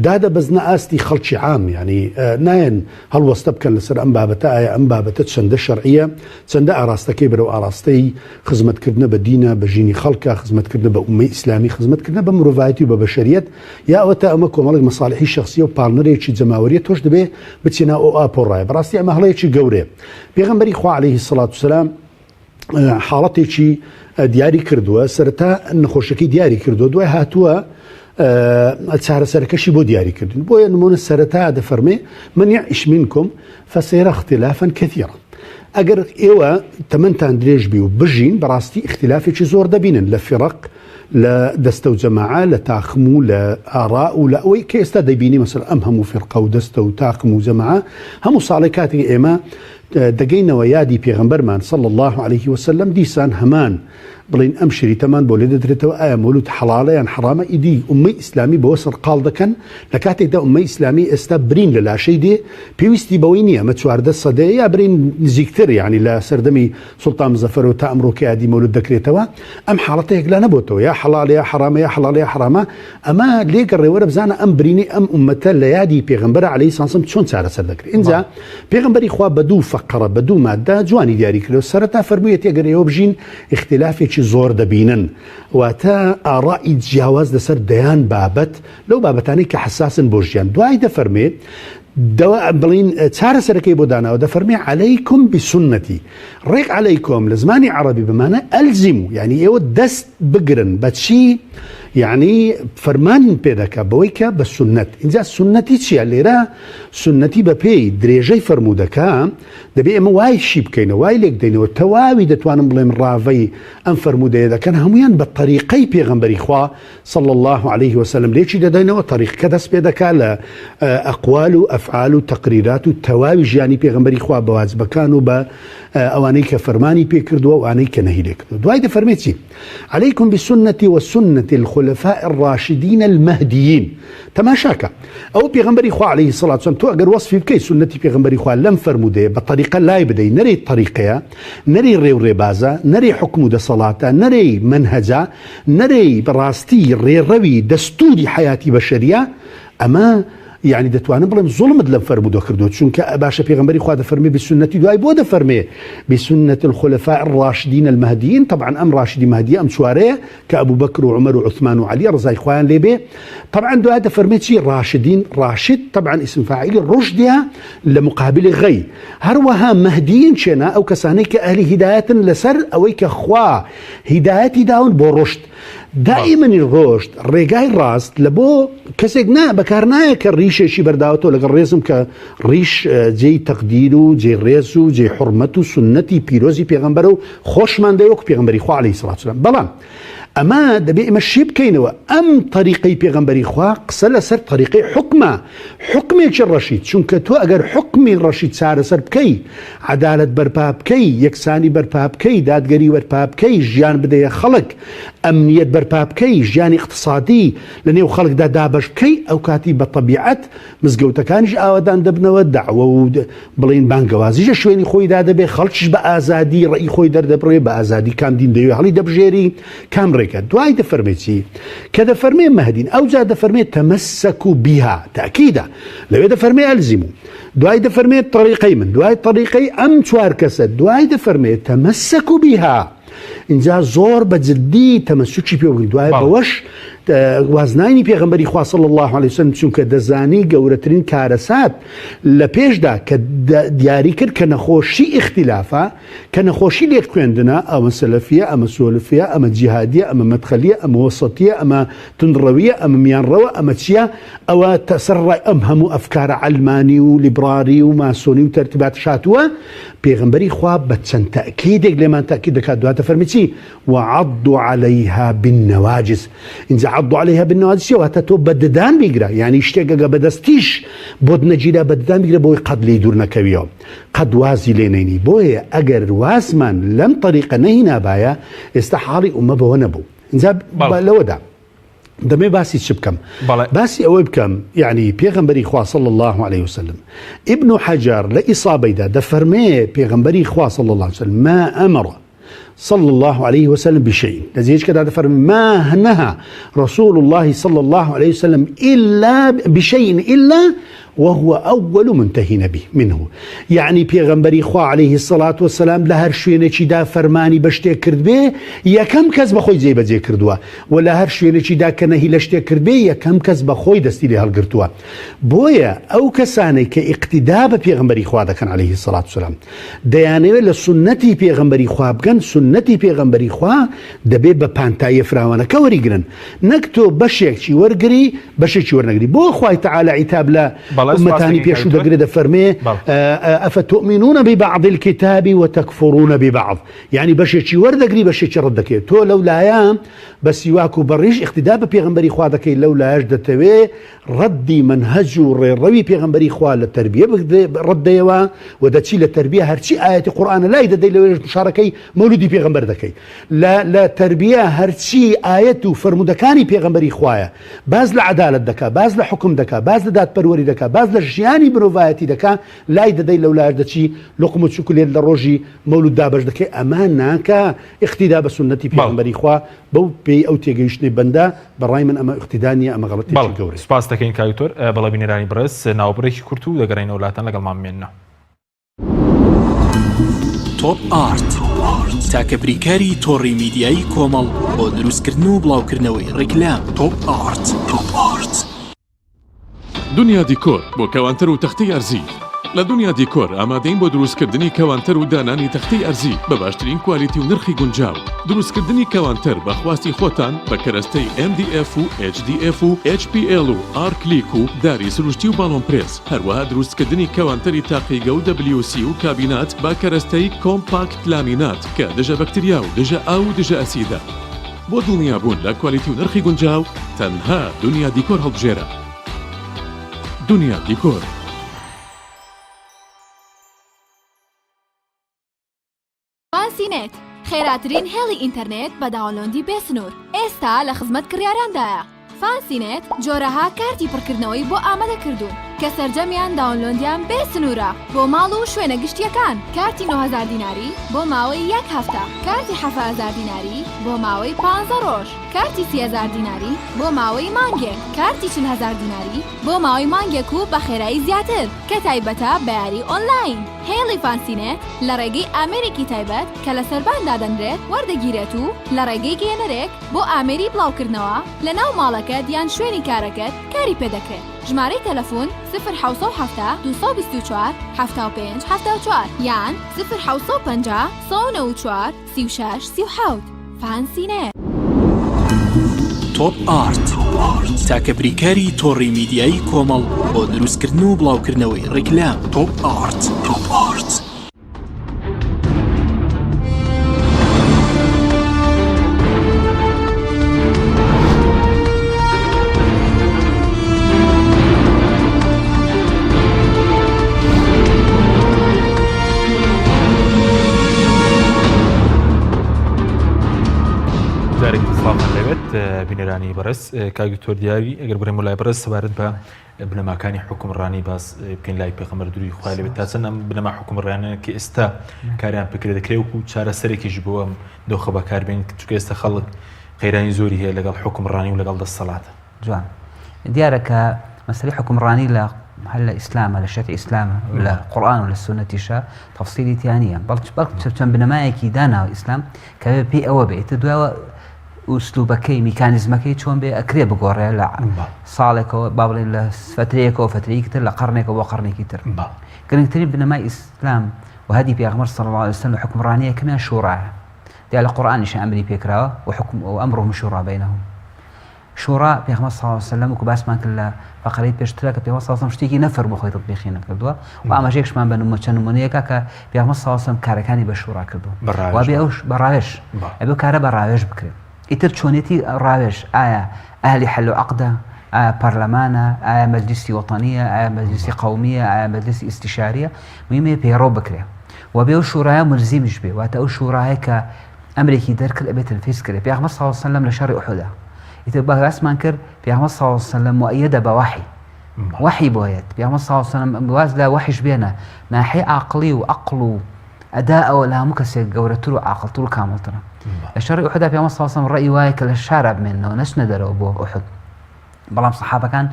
دادەبەزنە ئاستی خەڵکی عام یعنی نایەن هەڵوەستە بکەن لەسەر ئەم بابەتە ئایا ئەم بابەتە چەندە شەرعیە چەندە ئاراستەکەی بەرەو ئاراستەی خزمەتکردنە بە دینە، بە ژینی خەڵکە، خزمەتکردنە بە ئوممەی ئیسلامی، خزمەتکردنە بە مرۆڤایەتی و بە بەشەریەت، یا ئەوەتا ئەمە کۆمەڵێک مەسالیحی شەخسیە و پاڵنەرێکی جەماوەریە تۆش دەبێ بچیە ناو ئەو ئاپۆڕایە. بەڕاستی ئەمە هەڵەیەکی گەورەیە. پێغەمبەری خوا علیه الصلوة والسلام حاڵەتێکی دیاری کردووە، سەرەتا نەخۆشەکەی دیاری کردووە، دوای هاتووە چارەسەرەکەشی بۆ دیاری کردن. بۆیە نمونە سەرەتا دەفەرمێ من یعش منکم فسیری اختلافا کثیرا ئەگەر ئێوە تەمەنتان درێژ بی و بژین بەڕاستی ئیختلافێکی زۆر دەبینن لە فیڕق لە دەستە و جەماعە لە تاخم و لە ئاڕا و لە ئەوەی کە ئێستا دەبینی مەسەر ئەم هەموو فیرقە و دەستە و تاقم و جەماعە هەموو ساڵێک کاتێک ئێمە دەگەینەوە یادی پێغەمبەرمان صلی الله علیه وسلم دیسان هەمان بڵێین ئەم شریتەمان بۆ لێدەدرێتەوە ئایا مەولود حەڵاڵە یان حەڕامە ئیدی ئوممەی ئیسلامی بەوە سەرقاڵ دەکەن لە کاتێکدا ئوممەی ئیسلامی ئێستا برین لە لاشەی دێ پێویستی بەوەی نییە ئەمە 14 سەدەیە یا برین نزیکتر یعنی لە سەردەمی سوڵتان مزەفەرەوە تا ئەمڕۆ کە یادی مەولود دەکرێتەوە ئەم حاڵەتە یەکلا نەبۆتەوە یا حەڵاڵە یا حەڕامە یا حەڵاڵە یا حەڕامە ئەمە لێگەڕێ وەرە بزانە ئەم برینەی ئەم ئوممەتە لە یادی پێغەمبەر عەلەیهی سڵام چۆن چارەسەر دەکرێت ئینجا پێغەمبەری خوا بە دوو فەقەڕە بە دوو مادە جوانی دیاری کردەوە سەرەتا فەرموویەتی ئەگەر ئێوە بژین ئیختلافێکی زۆر دەبینن واتە ئاڕائی جیاواز لەسەر دەیان بابەت لەو بابەتانەی کە حەساسن بۆ ژیان دوای دەفەرمێ دەوا بڵین چارەسەرەکەی بۆ داناوە دەفەرمێ عەلەیکم بسوننەتی ڕێک عەلەیکم لە زمانی عەڕەبی بە مانای ئەلزیمو یعنی ئێوە دەست بگرن بە چی یعنی فەرمان پێ دەکا بەوەی کە بە سوننەت ئینجا سوننەتی چییە لێرە سوننەتی بە پێی درێژەی فەرموودەکە دەبێ ئێمە وای شی بکەینەوە وای لێک دەینەوە تەواوی دەتوانم بڵێم ڕاڤەی ئەم فەرموودەیە دەکەن هەمویان بە تەریقەی پێغەمبەری خوا صلی اللە علیه وسلم لێکی دەدەینەوە تەریقەکە دەست پێ دەکا لە ئەقوال و ئەفعال و تەقریرات و تەواوی ژیانی پێغەمبەری خوا بە واجبەکان و بە ئەوانەی کە فەرمانی پێ کردووە و ئەوانەی کە نەهی لێ کردووە دوای دەفەرمێ چی علیکم بسنتی وسنة الخلفاء الراشدین المهدیین تەماشاکە ئەو پێغەمبەری خوا علیه الصلاة والسلام تۆ ئەگەر وەصفی بکەی سنەتی پێغەمبەری خوا لەم فەرموودەیە بە تەریقە لای بدەی نەرێی تەریقەیە نەرێی ڕێ و ڕێبازە نەرێی حوکم و دەسەڵاتە نەرێی مەنهەجە نەرێی بەڕاستی ڕێڕەوی دەستوری حەیاتی بەشەریە ئەمە یعنی دەتوانم بڵێم زوڵمت لەم فەرموودە کردووە چونکە باشە پێغەمبەری خوا دەفەرمێ بسوننەتی دوای بۆ دەفەرمێ بسنة الخلفاء الراشدین المهدیین طبعا ئەم ڕاشدی مەهدی ئەم چوارەیە کە ئەبوو بەکر و عومەر و عوثمان و عەلی ڕزای خوایان لێ بێ طبعا دوای دەفەرمێ چی ڕاشدین ڕاشد طبعا اسم فاعلی ڕشدە لە مقابل غی هەروەها مەهدیین چێنا ئەو کەسانەی کە ئەهلی هیدایەتن لەسەر ئەوەی کە خوا هیدایەتی داون بۆ ڕشد. دائیمەنیش ڕۆشت ڕێگای ڕاست لە بۆ کەسێک نا بەکار نایە کە ڕیشێکی بەرداوەتەوە لەگەڵ ڕێزم کە ڕیش جێی تەقدیر و جێی ڕێز و جێی حوڕمەت و سوننەتی پیرۆزی پێغەمبەرە و خۆشمان دەوێ وەکو پێغەمبەری خوا عەلەیهی سڵات وسلام بەڵام ئەمە دەبێ ئێمە شی بکەینەوە ئەم تەریقەی پێغەمبەری خوا قسە لەسەر تەریقەی حوکمە حوکمێکی ڕەشید چونکە تۆ ئەگەر حوکمی ڕەشید چارەسەر بکەی عەدالەت بەرپا بکەی یەکسانی بەرپا بکەی دادگەری بەرپا بکەی ژیان بدەیە خەڵک ئەمنیەت بەرپا بکەی ژیانی ئیقتسادی لە نێو خەڵکدا دابەش بکەی ئەوکاتی بە تەبیعەت مزگەوتەکانیش ئاوەدان دەبنەوە، دەعوە و بڵێین بانگەوازیش لە شوێنی خۆیدا دەبێ، خەڵکیش بە ئازادی ڕەئی خۆی دەردەبڕێ، بە ئازادی کام دین دەیەوێ هەڵی دەبژێری، کام ڕێگە. دوای دەفەرمێ چی؟ کە دەفەرمێ مەهدین، ئەوجا دەفەرمێ تمسکوا بها، تەئکیدە. لەوێ دەفەرمێ الزموا. دوای دەفەرمێ تەریقەی من، دوای تەریقەی ئەم چوار کەسە، دوای دەفەرمێ تمسکوا بها. ئینجا زۆر بە جدی تەمەسوکی پێ بگرن دوای بەوەش وازنانی پێغەمبەری خوا صلی الله علیه وسلم چونکە دەزانی گەورەترین کارەسات لە پێشدا کە دیاری کرد کە نەخۆشی ئیختلافە کە نەخۆشی لێک خوێندنە ئەمە سەلەفیە ئەمە سۆلفیە ئەمە جیهادیە ئەمە مەدخەلیە ئەمە وەسەتیە ئەمە تندڕەویە ئەمە میانڕەوە ئەمە چییە ئەوە تەسەر ڕای ئەم هەموو ئەفکارە عەلمانی و لیبراری و ماسۆنی و تەرتیبات شاتووە پێغەمبەری خوا بە چەند تەئکیدێک لێمان تەئکید دەکات دواتر فەرمی چی وعضوا علیها بالنواجذ ئینجا عضوا علیها بالنواجذ چیە واتە تۆ بە ددان بیگرە یعنی شتێک ئەگە بە دەستیش بۆت نەگیرا بە ددان بیگرە بۆی قەت لێی دوور نەکەویەوە قەت وازی لێ نەینی بۆیە ئەگەر وازمان لەم تەریقە نەهینابایە ئێستا حاڵی ئومە بەوە نەبوو ئینجا لەوەدا دەمێ باسی چ بکەم باسی ئەوەی بکەم یعنی پێغەمبەری خوا صلی الله عليه وسلم ابن حجر لە ئیصابەیدا دەفەرمێ پێغەمبەری خوا صلی الله عليه وسلم ما أمر صلى الله عليه وسلم بشيء لە جێیەکدا دەفەرمێ ما نهى رسول الله صلى الله عليه وسلم إلا بشيء إلا وهو اول منتهین به منه یەعنی پێغەمبەری خوا علیه الصلوة والسلام لە هەر شوێنێکیدا فەرمانی بە شتێک کردبێ یەکەم کەس بە خۆی جێبەجێ کردووە و لە هەر شوێنێکیدا کە نەهی لە شتێک کردبێ یەکەم کەس بە خۆی دەستی لێ هەڵگرتووە بۆیە ئەو کەسانەی کە ئیقتیدا بە پێغەمبەری خوا دەکەن علیه الصلوة والسلام دەیانەوێت لە سوننەتی پێغەمبەری خوا بگەن سوننەتی پێغەمبەری خوا دەبێ بە پانتاییە فراوانەکە وەریگرن نەک تۆ بەشێکی وەرگری بەشێکی وەرنەگری بۆ خوای تعالی عیتاب لە ئومەتانی پێشوو دەگرێ دەفەرمێ ئەفتؤمنون ببعض الكتاب وتكفرون ببعض یعنی بەشێکی وەردەگری بەشێکی ڕەت دەکەیت تۆ لەو لایە بە سیواک و بەڕیش اقتدا بە پێغەمبەری خوا دەکەی لەو لایەش دەتەوێ ڕەدی مەنهەج و ڕێڕەوی پێغەمبەری خوا لە تەربیە ڕەت دەیەوە و دەچی لە تەربیە هەرچی ئایەتی قورئانە لای دەدەی لەوێش مشارەکەی مەولودی پێغەمبەر دەکەی لە لە تەربیە هەرچی ئایەت و فەرموودەکانی پێغەمبەری خوایە باس لە عەدالەت دەکا باس لە حوکم دەکا باس لە دادپەروەری دەکا باس لە ژیانی مرۆڤایەتی دەکا لای دەدەی لەولایش دەچی لوقم و چوکلێت لە ڕۆژی مەولود دابەش دەکەی ئەمە ناکا ئیقتیدا بە سوننەتی پێغەمبەری خوا بەو پێی ئەو تێگەیشتنەی بەندە بە ڕای من ئەمە ئیقتیدا نییە ئەمە غەڵەتێکی بەڵێ گەورەیە. سوپاست دەکەین کاک دکتۆر بەڵێ بینەرانی بەڕێز ناوبڕێکی کورت و دەگەڕێینەوە لاتان لەگەڵمان بمێننەوە. تۆپ ئارت تاکە بریکاری تۆڕی میدیایی کۆمەڵ بۆ دروستکردن و بڵاوکردنەوەی ڕیکلام تۆپ ئارت. تۆپ ئارت. دنیا دیکۆر بۆ کەوانتەر و تەختەی ئەرزی لە دنیا دیکۆر ئامادەین بۆ دروستکردنی کەوانتەر و دانانی تەختەی ئەرزی بە باشترین کوالیتی و نرخی گونجاو دروستکردنی کەوانتەر بە خواستی خۆتان بە کەرەستەی MDF و HDF و HPL و ئارکلیک و داری سروشتی و باڵۆن پرێس هەروەها دروستکردنی کەوانتەری تاقیگە و WC و کابینات بە کەرەستەی کۆمپاکت لامینات کە دژە بەکتریا و دژە ئاو و دژە ئەسیدە. بۆ دڵنیابوون لە کوالیتی و نرخی گونجاو تەنها دنیا دیکۆر هەڵبژێرە. دنیا دیکۆر. فانسی نێت، خێراترین هێڵی ئینتەرنێت بە download ی بێ سنوور، ئێستا لە خزمەت کڕیاراندایە. فانسی نێت جۆرەها کارتی پڕکردنەوەی بۆ ئامادە کردوون کە سەرجەمیان download یان بێ سنوورە بۆ ماڵ و شوێنە گشتییەکان، کارتی 9000 دیناری بۆ ماوەی یەک هەفتە، کارتی 7000 دیناری بۆ ماوەی پانزە ڕۆژ، کارتی 30000 دیناری بۆ ماوەی مانگێک، کارتی 40000 دیناری بۆ ماوەی مانگێک و بە خێرایی زیاتر کە تایبەتە بە یاری ئۆنلاین. هێڵی فانسینێت لە ڕێگەی ئامێرێکی تایبەت کە لە سەربان دادەنرێت وەردەگیرێت و لە ڕێگەی گەیەنەرێک بۆ ئامێری بڵاوکردنەوە لە ناو ماڵەکەت یان شوێنی کارەکەت کاری پێدەکرێت. ژمارەی تەلەفون، سفر 770 224 75 74 یان سفر 750 194 36 37. فانسینێت. تۆپ ئارت، تاکە بریکاری تۆڕی میدیایی کۆمەڵ بۆ دروستکردن و بڵاوکردنەوەی ڕیکلام. تۆپ ئارت. تۆپ ئارت. جارێکی سڵاوتان لێبێت بینەرانی بەڕێز کاک دکتۆر دیاری ئەگەر بڕێم لای بەڕێز سەبارەت بە بنەماکانی حکومڕانی باس بکەین لای پێغەمبەر دروی خوای لێبێت تا چەند ئەم بنەما حکومڕانە کە ئێستا کاریان پکرێ دەکرێت وەکو چارەسەرێکیش بۆ ئەم دۆخە بەکاربێن چونکە ئێستا خەڵک قەیرانی زۆری هەیە لەگەڵ حکومڕانی و لەگەڵ دەسەڵاتە. جوان دیارە کە مەسەلەی حکومڕانی لە هەر لە ئیسلامە لە شەرعی ئیسلامە لە قورئان و لە سوننەتیشە تەفسیلی تیا نییە بەڵک بەڵک چەند بنەمایەکی داناوە ئیسلام کە پێی ئەوە بێ ئیتر دواوە ئوسلوبەکەی میکانیزمەکەی چۆن بێ ئەکرێ بگۆڕێ لە ساڵێکەوە با بڵێن لە فترەیەکەوە فترەیەکی تر لە قەرنێکەوە بۆ قەرنێکی تر گرنگترین بنەمای ئیسلام و هەدی پێغەمبەر صلی الله علیه وسلم لە حکومڕانی یەکەمیان شوڕایە دیارە لە قورئانیش ئەمری پێکراوە و حکم و ئەمرهم شورا بینهم شورا پێغەمبەر صلی اللە علیه وسلم وەکو باسمان کرد لە فەقەرەی پێشترا کە پێغەمبەر صلی اللە علیه وسلم شتێکی نەفەرموو خۆی تطبیقی نەکردووە و ئاماژەیەکشمان بە نموونە چەند نموونەیەکە کە پێغەمبەر صلی اللە علیه وسلم کارەکانی بە شورا کردووە بە ڕاوێژ وابێ ئەوش بە ڕاوێژ ئەبێ ئەو کارە بە ڕاوێژ بکرێت ئیتر چۆنێتی ڕاوێژ ئایا ئەهلی حل و عەقدە ئایا پەرلەمانە ئایا مەجلیسی وەتەنیە ئایا مەجلیسی قەومیە ئایا مەجلیسی ئیستیشاریە مهمە پەیڕەو بکرێ و بێ ئەو شورایە ملزیمیش بێ واتە ئەو شورایە کە ئەمرێکی دەرکرد ئەبێ تەنفیز کرێ پێغەمبەر صلی اللە علیه وسلم لە شەڕی ئوحودا ئیتر باسمان کرد پێغەمبەر صلی اللە علیه وسلم مؤیدە بە وەحی وەحی بۆ یەت پێغەمبەر صلی اللە علیه وسلم واز لە وەحیش بێنە ناحیە عاقڵی و عەقڵ و ئەدائەوە لە هەموو کەسێک گەورەتر و عاقڵتر و کامڵترە لە شەڕی ئوحودا پێغەمبەر صلی اللە علیه وسلم ڕەئی وایە کە لە شارا بمێننەوە نەچنە دەرەوە بۆ ئوحود بەڵام سەحابەکان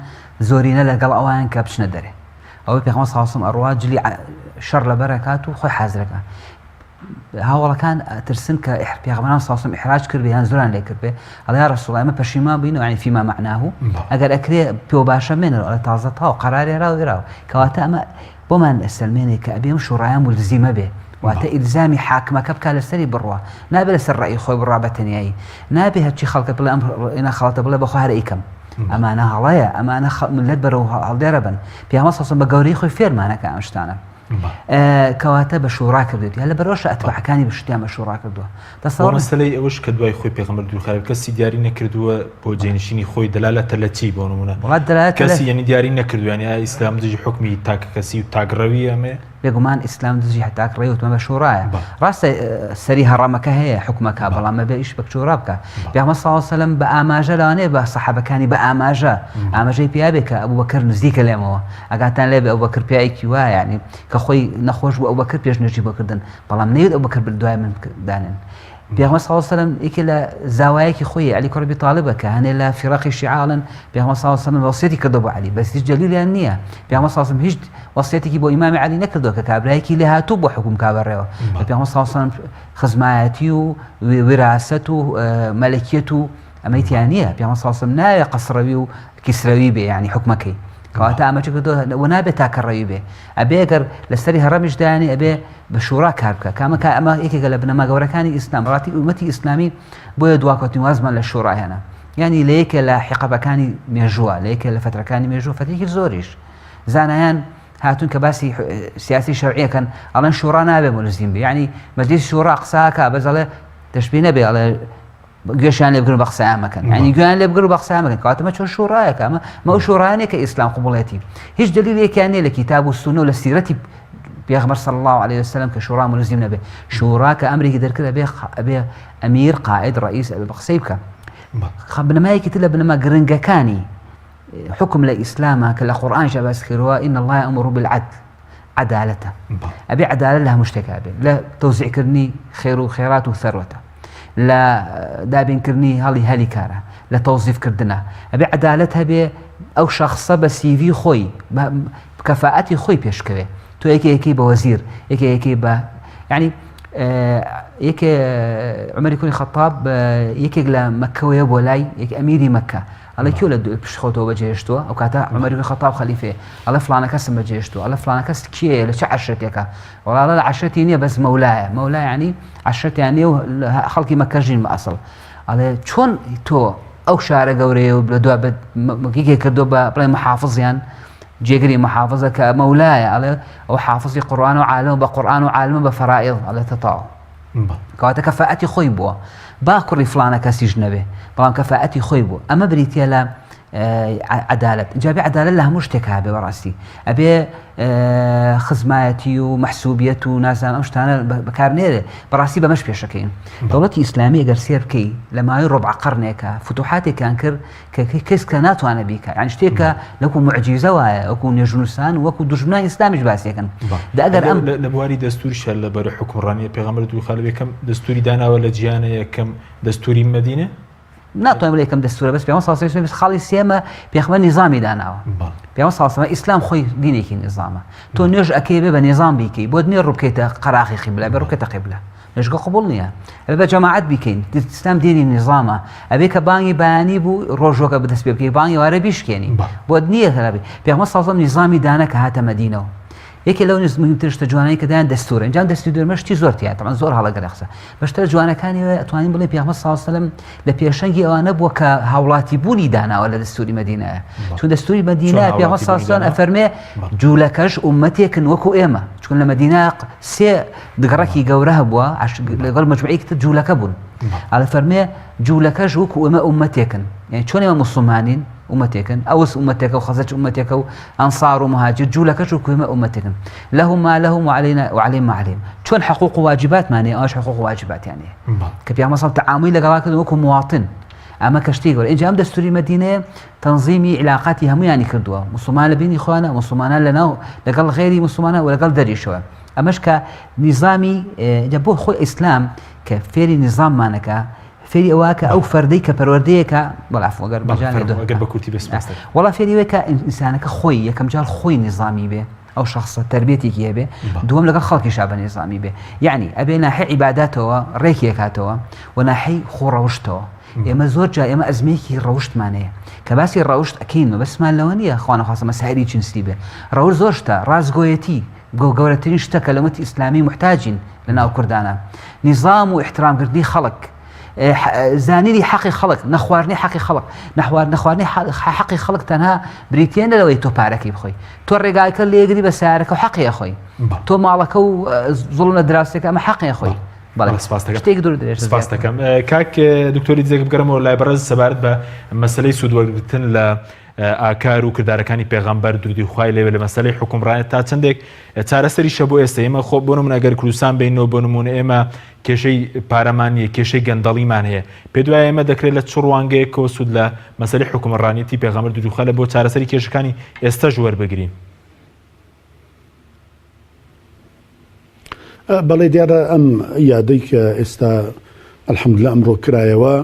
زۆرینە لەگەڵ ئەوان کە بچنە دەرێ ئەوەی پێغەمبەر صلی اللە علیه وسلم ئەڕوا جلی شەڕ لەبەرەکات و خۆی حازرەکە هاوەڵەکان ئەترسن کە پێغەمبەران صلی اللە علیه وسلم ئیحراج کردبێ یان زۆران لێ کردبێ ئەڵێ یا رسول الله ئێمە پەشیمان بووین یعنی فيما معناه ئەگەر ئەکرێ پێوە باشە بمێنەوە ئەڵێ تازە تاو قەرارێ راو ئێراو کەواتە ئەمە بۆمان ئەسەلمێنێ کە ئەبێ ئەم شوڕایە مولزیمە بێ واتە ئیلزامی حاکمەکە بکا لەسەری بڕوا نابێ لەسەر ڕەئی خۆی بڕوا بە تەنیایی نابێ هەرچی خەڵکە بڵێ ئەم ئێنە خەڵەتە بڵێ بەخوا هەر ئەیکەم ئەمانە هەڵەیە ئەمانە ملت بەرەو هەڵدێرە بن پیامە سەسم بە گەورەی خۆی فێرمانەکە ئەم شتانە کەواتە بە شوڕا کردێتی هەر لەبەرئەوەشە ئەتباعەکانی بە شتیان بە شوڕا کردووە دەسەوە مەسەلەی ئەوەش کە دوای خۆی پێغەمبەر دوور خراوی کەسی دیاری نەکردووە بۆ جێنشینی خۆی دەلالەتە لە چی بۆ نمونە وڵات دەلالەتە لە کەسی یعنی دیاری نەکردووە یعنی ئایا ئیسلام دژی حوکمی تاکەکەسی و تاکڕەوی ئەمەیە؟ بێگومان ئیسلام دژی تاکڕەوی وتمە بە شوڕایە ڕاستە سەری هەڕەمەکە هەیە حکومەکە بەڵام مەبێ ئیش بە شوڕا بکە پێغەمبەر صلی الله علیه وسلم بە ئاماژە لەوانەیە بە سەحابەکانی بە ئاماژە ئاماژەی پیا بێ کە ئەبوبەکر نزیکە لێمەوە ئاگاتان لێ بێ ئەبوبەکر پیاوێکی وایە یعنی کە خۆی نەخۆش بوو ئەبوبەکر پێش نوێژی بۆ کردن بەڵام نەیوت ئەبوبەکر بر دوای من دانێن پێغەمبەر صلی الله علیه وسلم یەکێ لە زاوایەکی خۆی علی کوڕی ئەبی طالبە کە هەنێ لە فیرقی شیعە ئەڵێن پێغەمبەر صلی الله علیه وسلم وەسیەتی کردو بۆ علی بەس هیچ دەلیلیان نییە پێغەمبەر صلی الله علیه وسلم هیچ وەسیەتێکی بۆ ئیمامی علی نەکردووە کە کابرایەکی لێهاتوو بۆ حکوم کا بەڕێوە پێغەمبەر صلی الله علیه وسلم خزمایەتی و وراثەت و مەلەکیەت و ئەمەی تیا نییە پێغەمبەر صلی الله علیه وسلم ناوێ قەسرەوی و کیسرەوی بێ یعنی حکومەکەی کەواتە ئەمە چ کردووە و نابێت تاکەڕەوی بێ ئەبێ گەر لەسەری هەڕەمیش دایانی ئەبێ بە شورا کار بکە کامە کا ئەمە یەکێکە لە بنەما گەورەکانی ئیسلام ڕاتی ئومەتی ئیسلامی بۆیە دواکەوتنی وازمان لە شورا هێنا یعنی لە یەکێ لە حقەبەکانی مێژووە لە یەکێ لە فترەکانی مێژوو فترێکی زۆریش زانایان هاتون کە باسی سیاسی شەرعیەکەن ئەڵێن شورا نابێ ملزیم بێ یعنی مەجلیس شورا قساکە بەس ئەڵێ تەشبیه نەبێ ئەڵێ گوێشیان لێ بگرن بە قسەیان مەکەن یعنی گوێیان لێ بگرن بە قسەیان مەکەن کەواتە مە چۆن شوڕایەکە ئەمە مە ئەو شوڕایانەیە کە ئیسلام قبوڵێتی هیچ دلیلێکیان نییە لە کیتاب و سوننە و لە سیرەتی پێغەمبەر صلی الله علیه وسلم کە شوڕا ملزیم نەبێ شوڕا کە ئەمرێکی دەرکرد ئەبێ ئەبێ ئەمیر قائد ڕئیس ئەبێ بە قسەی بکە بنەمایەکی تر لە بنەما گرنگەکانی حکم لە ئیسلامە کە لە قورئانیشا باس کردووە ان الله یأمر بالعدل عەدالەتە ئەبێ عەدالەت لە هەموو شتێکا بێت لە تەوزیعکردنی خێر و خێرات و سەروەتە لە دابینکردنی هەڵی هەلی کارە لە تەوزیفکردنە ئەبێ عەدالەت هەبێ ئەو شخصە بە سیڤی خۆی کەفاەتی خۆی پێشکەوێ تۆ یەکێ یەکەی بە وەزیر یەکێ یەکەی بە یعنی یەکێ عمەری کوڕی خەتاب یەکێک لە مەکەوەیە بۆ لای یەک ئەمیری مەکە ئەڵێ کێ لە پشت خۆتەوە بەجێهێشتووە؟ ئەو کاتە عومەر بن خەتاب خەلیفەیە، ئەڵێ فڵانە کەسم بەجێهێشتووە، ئەڵێ فڵانە کەس کێیە لە چ عەشرەتێکە؟ وەڵا ئەڵێ لە عەشرەتی نییە بەس مەولایە، مەولا یانی عەشرەتیان نییە و خەڵکی مەککەش نین بە ئەسڵ. ئەڵێ چۆن تۆ؟ ئەو شارە گەورەیە و لە دوا یەکێک کردو بە بڵێ محافزیان جێگری محافزە کە مەولایە ئەڵێ ئەو حافزی قورآن و عالم بە قورآن و عالمە بە فەرائض ئەڵێ تەتاو کەواتە کەفاەتی خۆی بووە با کوڕی فلانە کەسیش نەبێ بەڵام کەفاەتی خۆی بوو ئەمە بریتە لە عەدالەت جا بێ عەدالەت لە هەموو شتێک هەبێ بەڕاستی ئەبێ خزمایەتی و مەحسوبیەت و نازانم ئەم شتانە بەکار نێرێ بەڕاستی بەمەش پێشەکەین دەوڵەتی ئیسلامی ئەگەر سێر بکەی لە ماوەی ڕۆبع قەرنێکە فتوحاتێکیان کرد کە کەس کە ناتوانێت بیکە یان شتێکە لەکو معجیزە وایە وەکو نێژنووسان وەکو دژمنان ئیسلامیش باسیەکەن ئەگەر ئەم لە بواری دەستوری شەر لە بەر حکومڕانیە پێغەمبەر دووخالە یەکەم دەستوری داناوە لە جیانە یەکەم دەستوری مەدینە ناتوانم بڵێ یەکەم دەستورە بەس پێغەمبەر صلی الله علیه و خاڵی سێمە پێغەمبەر نیزامی داناوە پێغەمبەر صلی الله علیه و ئیسلام خۆی دینێکی نیزامە تۆ نوێژ ئەکەی بێ بە نیزام بیکەی بۆت نییە ڕووبکەیتە قەراخی قیبلە بێ ڕووکەتە قیبلە نوێژگە قبوڵ نییە ئەبێ بە جەماعەت بیکەین ئیسلام دینی نیزامە ئەبێ کە بانگی بەیانی بوو ڕۆژۆکە بەدەست پێ بکەی بانگی وارە بیشکێنی بۆت نییە خراپی پێغەمبەر صلی الله علیه و نیزامی دانا کە هاتە مەدینەوە یەکێ لەو نز مهمتر شتە جوانەی کە دایان دەستورە ئینجا دەستی دوێرمە شتی زۆر تیا تەمان زۆر هەڵەگەرە قسە بەشتە جوانەکانی وێ ئەتوانین بڵێ پێغەمبەر صلی الله علیه و سلم لە پێشەنگی ئەوانە بووە کە هاوڵاتی بوونی داناوە لە دەستوری مەدینە چون دەستوری مەدینە پێغەمبەر صلی الله علیه و سلم ئەفەرمێ جوولەکەش ئومەتێکن وەکو ئێمە چون لە مەدینە سێ گەڕەکی گەورە هەبووە لەگەڵ مەجموعەیەکی تر جوولەکە بوون ئەڵێ فەرمێ جوولەکەش وەکو ئێمە ئومەتێکن یعنی چۆن ئێمە موسڵمانین ئومەتێکن ئەوس ئومەتێکە و خەزرەج ئومەتێکە و ئەنسار و مهاجر جوولەکەش وەکو ئێمە ئومەتێکن لهم ما لهم وعلينا وعليهم ما عليهم چۆن حقوق و واجباتمان هەیە ئەوش حقوق و واجباتیان هەیە کە پێغەمبەر صلی تعاملی لەگەڵا کردن وەکو مواطن ئەمە کەشتی گەورە ئینجا ئەم دەستوری مەدینەیە تەنظیمی علاقاتی هەمویانی کردووە مسلمان لە بینی خۆیانە مسلمانان لەناو لەگەڵ غێری مسلمانە و لەگەڵ دەریشەوە ئەمەش کە نیزامی بۆ خۆی ئیسلام کە فێری نیزاممانەکە فێری ئەوە کە ئەو فەردەی کە پەروەردەیەکە بەڵێ عەفو ئەگەر مەجال هەیە ئەگەر بە کورتی بێ سپاس دەکەم. وەڵا فێری ئەوەیە کە ئینسانەکە خۆی یەکەم جار خۆی نیزامی بێ ئەو شخصە تەربیەتێکی هەبێ دووەم لەگەڵ خەڵکیشا بە نیزامی بێ یعنی ئەبێ ناحی عیباداتەوە ڕێکی ئەکاتەوە و ناحی خۆ ڕەوشتەوە ئێمە زۆر جار ئێمە ئەزمەیەکی ڕەوشتمان هەیە کە باسی ڕەوشت ئەکەین مەبەستمان لەوە نییە خوا نەخواستە مەسائلی جنسی بێ ڕەوشت زۆر شتە ڕاستگۆیەتی گەورەترین شتە کە لە ئومەتی ئیسلامی موحتاجین لە ناو کوردانە نیزام و ئیحترامکردنی خەڵک زانینی حەقی خەڵک نەخواردنی حەقی خەڵک نەخوارد نەخواردنی حەقی خەڵک تەنها بریتە نە لەوەی تۆ پارەکەی بخۆی تۆ ڕێگاکە لێگری بە سارەکە و حەقی خۆی تۆ ماڵەکە و زوڵم لە دراوسێکە ئەمە حەقی خۆی شتێک دوور درێژ سپاس دەکەم کاک دکتۆری دزێک بگەڕمەوە لای بەڕێز سەبارەت بە مەسلەی سوودوەرگرتن لە ئاکار و کردارەکانی پێغەمبەر درودی خوای لێ بێ لە مەسەلەی حوکمڕانی تا چەندێک چارەسەریشە بۆ ئێستا ئێمە خۆ بۆ نمونە گەر کوردستان بینەوە بۆ نمونە ئێمە کێشەی پارەمان نییە کێشەی گەندەڵیمان هەیە پێ دوای ئێمە دەکرێت لە چ ڕوانگەیەکەوە سوود لە مەسەلەی حوکمڕانیەتی پێغەمبەر درودی خوای لێ بۆ چارەسەری کێشەکانی ئێستەش وەربگرین؟ بەڵێ دیارە ئەم یادەی کە ئێستا الحمدلله ئەمڕۆ کرایەوە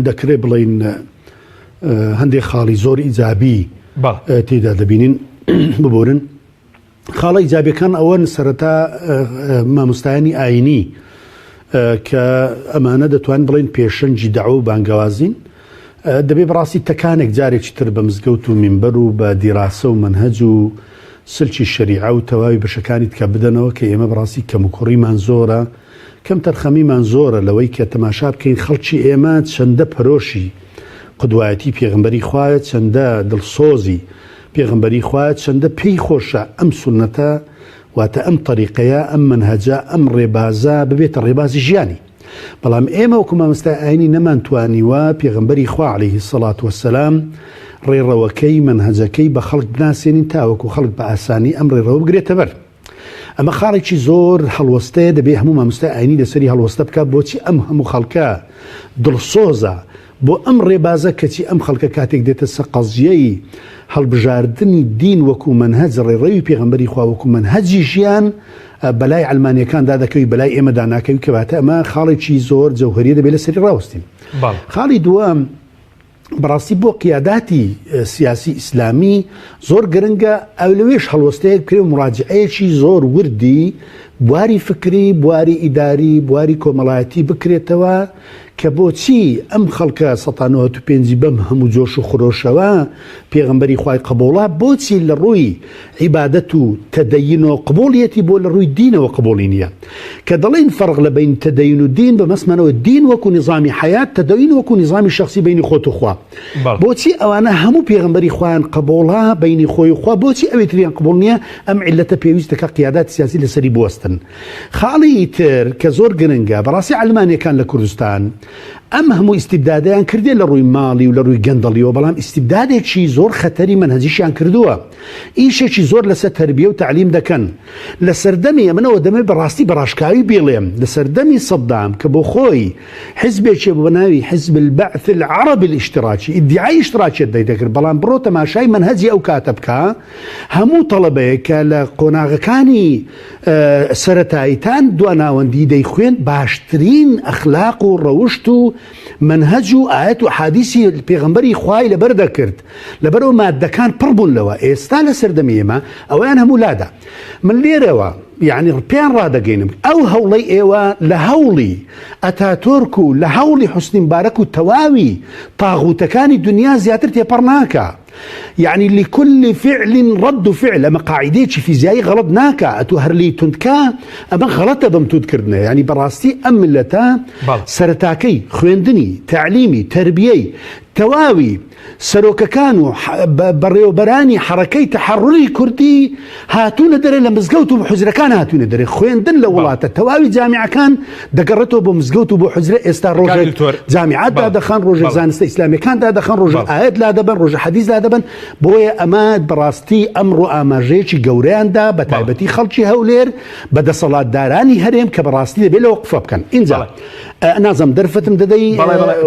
دەکرێ بڵین هەندێک خاڵی زۆر ئیجابی تێدا دەبینین ببورن خاڵە ئیجابەکان ئەوەن سەرەتا مامۆستایانی ئاینی کە ئەمانە دەتوان بڵین پێشەنگی داوە و بانگەوازین دەبێ بەڕاستی تەکانێک جارێکی تر بە مزگەوت و مینبەر و بە دیراسە و مەنهەج و سلکی شەریعە و تەواوی بەشەکانی تکە بدەنەوە کە ئێمە بەڕاستی کەموکوڕیمان زۆرە کەمتەرخەمیمان زۆرە لەوەی کە تەماشا بکەین خەڵکی ئێمە چەندە پەرۆشی قدوایەتی پێغەمبەری خوایە چەندە دڵسۆزی پێغەمبەری خوایە چەندە پێی خۆشە ئەم سوننەتە واتە ئەم تەریقەیە ئەم مەنهەجە ئەم ڕێبازە ببێتە ڕێبازی ژیانی. بەڵام ئێمە وەکو مامۆستای ئاینی نەمانتوانیوە پێغەمبەری خوا علیه الصلوة والسلام ڕێڕەوەکەی مەنهەجەکەی بە خەڵک بناسێنین تاوەکو خەڵک بە ئاسانی ئەم ڕێڕەوە بگرێتە بەر ئەمە خاڵێکی زۆر هەڵوەستەیە دەبێ هەموو مامۆستای ئاینی لەسەری هەڵوەستە بکات بۆچی ئەم هەموو خەڵکە دڵسۆزە بۆ ئەم ڕێبازە کەچی ئەم خەڵکە کاتێک دێتە سەر قەزیەی هەڵبژاردنی دین وەکو مەنهەج ڕێڕەوی پێغەمبەری خوا وەکو مەنهەجی ژیان بەلای عەلمانیەکاندا دەکەوی بەلای ئێمەدا ناکەوی کەواتە ئەمە خاڵێکی زۆر جەوهەریە دەبێت لەسەری ڕاوەستین خاڵی دووەم بەڕاستی بۆ قیاداتی سیاسی ئیسلامی زۆر گرنگە ئەو لەوێش هەڵوەستەیەک بکرێ و مراجعەیەکی زۆر وردی. بواری فکری، بواری ئیداری، بواری کۆمەڵایەتی بکرێتەوە کە بۆچی ئەم خەڵکە سەتا نەوەتوپێنجی بەم هەموو جۆش و خرۆشەوە پێغەمبەری خوای قبوڵە بۆچی لە ڕووی عیبادەت و تەدەینەوە قبوڵیەتی بۆ لە ڕووی دینەوە قبوڵی نییە کە دەڵێین فەرق لە بەین تەدەین و دین بەمەسمانەوە دین وەکو نیزامی حەیات تەدەین وەکو نیزامی شەخسی بەینی خۆت و خوا بۆچی ئەوانە هەموو پێغەمبەری خۆیان قبوڵە بەینی خۆی و خوا بۆچی ئەوی تریان قبوڵ نییە ئەم عیلەتە پێویست دەکات قیادات سیاسی لەسەری بوەستن خاڵی تر کە زۆر گرنگە بەڕاستی عەلمانیەکان لە کوردستان ئەم هەموو ئیستیبدادەیان کردێ لە ڕووی ماڵی و لە ڕووی گەندەڵیەوە بەڵام ئیستیبدادێکی زۆر خەتەری مەنهەجیشیان کردووە ئیشێکی زۆر لەسەر تەربیە و تەعلیم دەکەن لە سەردەمی منەوە دەمێ بەڕاستی بەڕاشکاوی بیڵێم لە سەردەمی سەدام کە بۆ خۆی حزبێکی بە ناوی حزب البعث العربی الاشتراکی ئیدعای ئیشتراکیەت دەیدەکرد بەڵام بڕۆ تەماشای مەنهەجی ئەو کاتە بکە هەموو تەڵەبەیەک کە لە قۆناغەکانی سەرەتایی تا دواناوەندی دەیخوێند باشترین ئەخلاق و ڕەوشت و مەنهەج و ئایەت و حادیسی پێغەمبەری خوای لەبەر دەکرد لەبەرەوە مادەکان پڕ بوون لەوە ئێستا لە سەردەمی ئێمە ئەوەیان هەموو لادا من لێرەوە یعنی پێیان ڕادەگەینم ئەو هەوڵەی ئێوە لە هەوڵی ئەتاتۆرک و لە هەوڵی حوسنی مبارەک و تەواوی تاغوتەکانی دنیا زیاتر تێپەڕ ناکا یەعنی لکل فعل رد فعل ئەمە قاعیدەیەکی فیزیایی غەڵەت ناکا ئەتوو هەر لێی توند کا ئەمە غەڵەتە بەم توند کردنە یانی بەڕاستی ئەم ملەتە سەرەتاکەی خوێندنی تەعلیمی تەربیەی تەواوی سەرۆکەکان و بەڕێوەبەرانی حەڕەکەی تەحەڕوری کوردی هاتوونە دەرێ لە مزگەوت و حوجرەکان هاتوونە دەرێ خوێندن لە وڵاتە تەواوی جامیعەکان دەگەڕێتەوە بۆ مزگەوت و بۆ حوجرە ئێستا ڕۆژێک جامیعات دادەخەن ڕۆژێک زانستە ئیسلامیەکان دادەخەن ڕۆژێک ئایەت لادەبەن ڕۆژە حەدیث لادەبەن بۆیە ئەمە بەڕاستی ئەمڕۆ ئاماژەیەکی گەورەیان دا بە تایبەتی خەڵکی هەولێر بە دەسەڵاتدارانی هەرێم کە بەڕاستی دەبێت لەوە قفە بکەن ئینجا نازم دەرفەتم دەدەی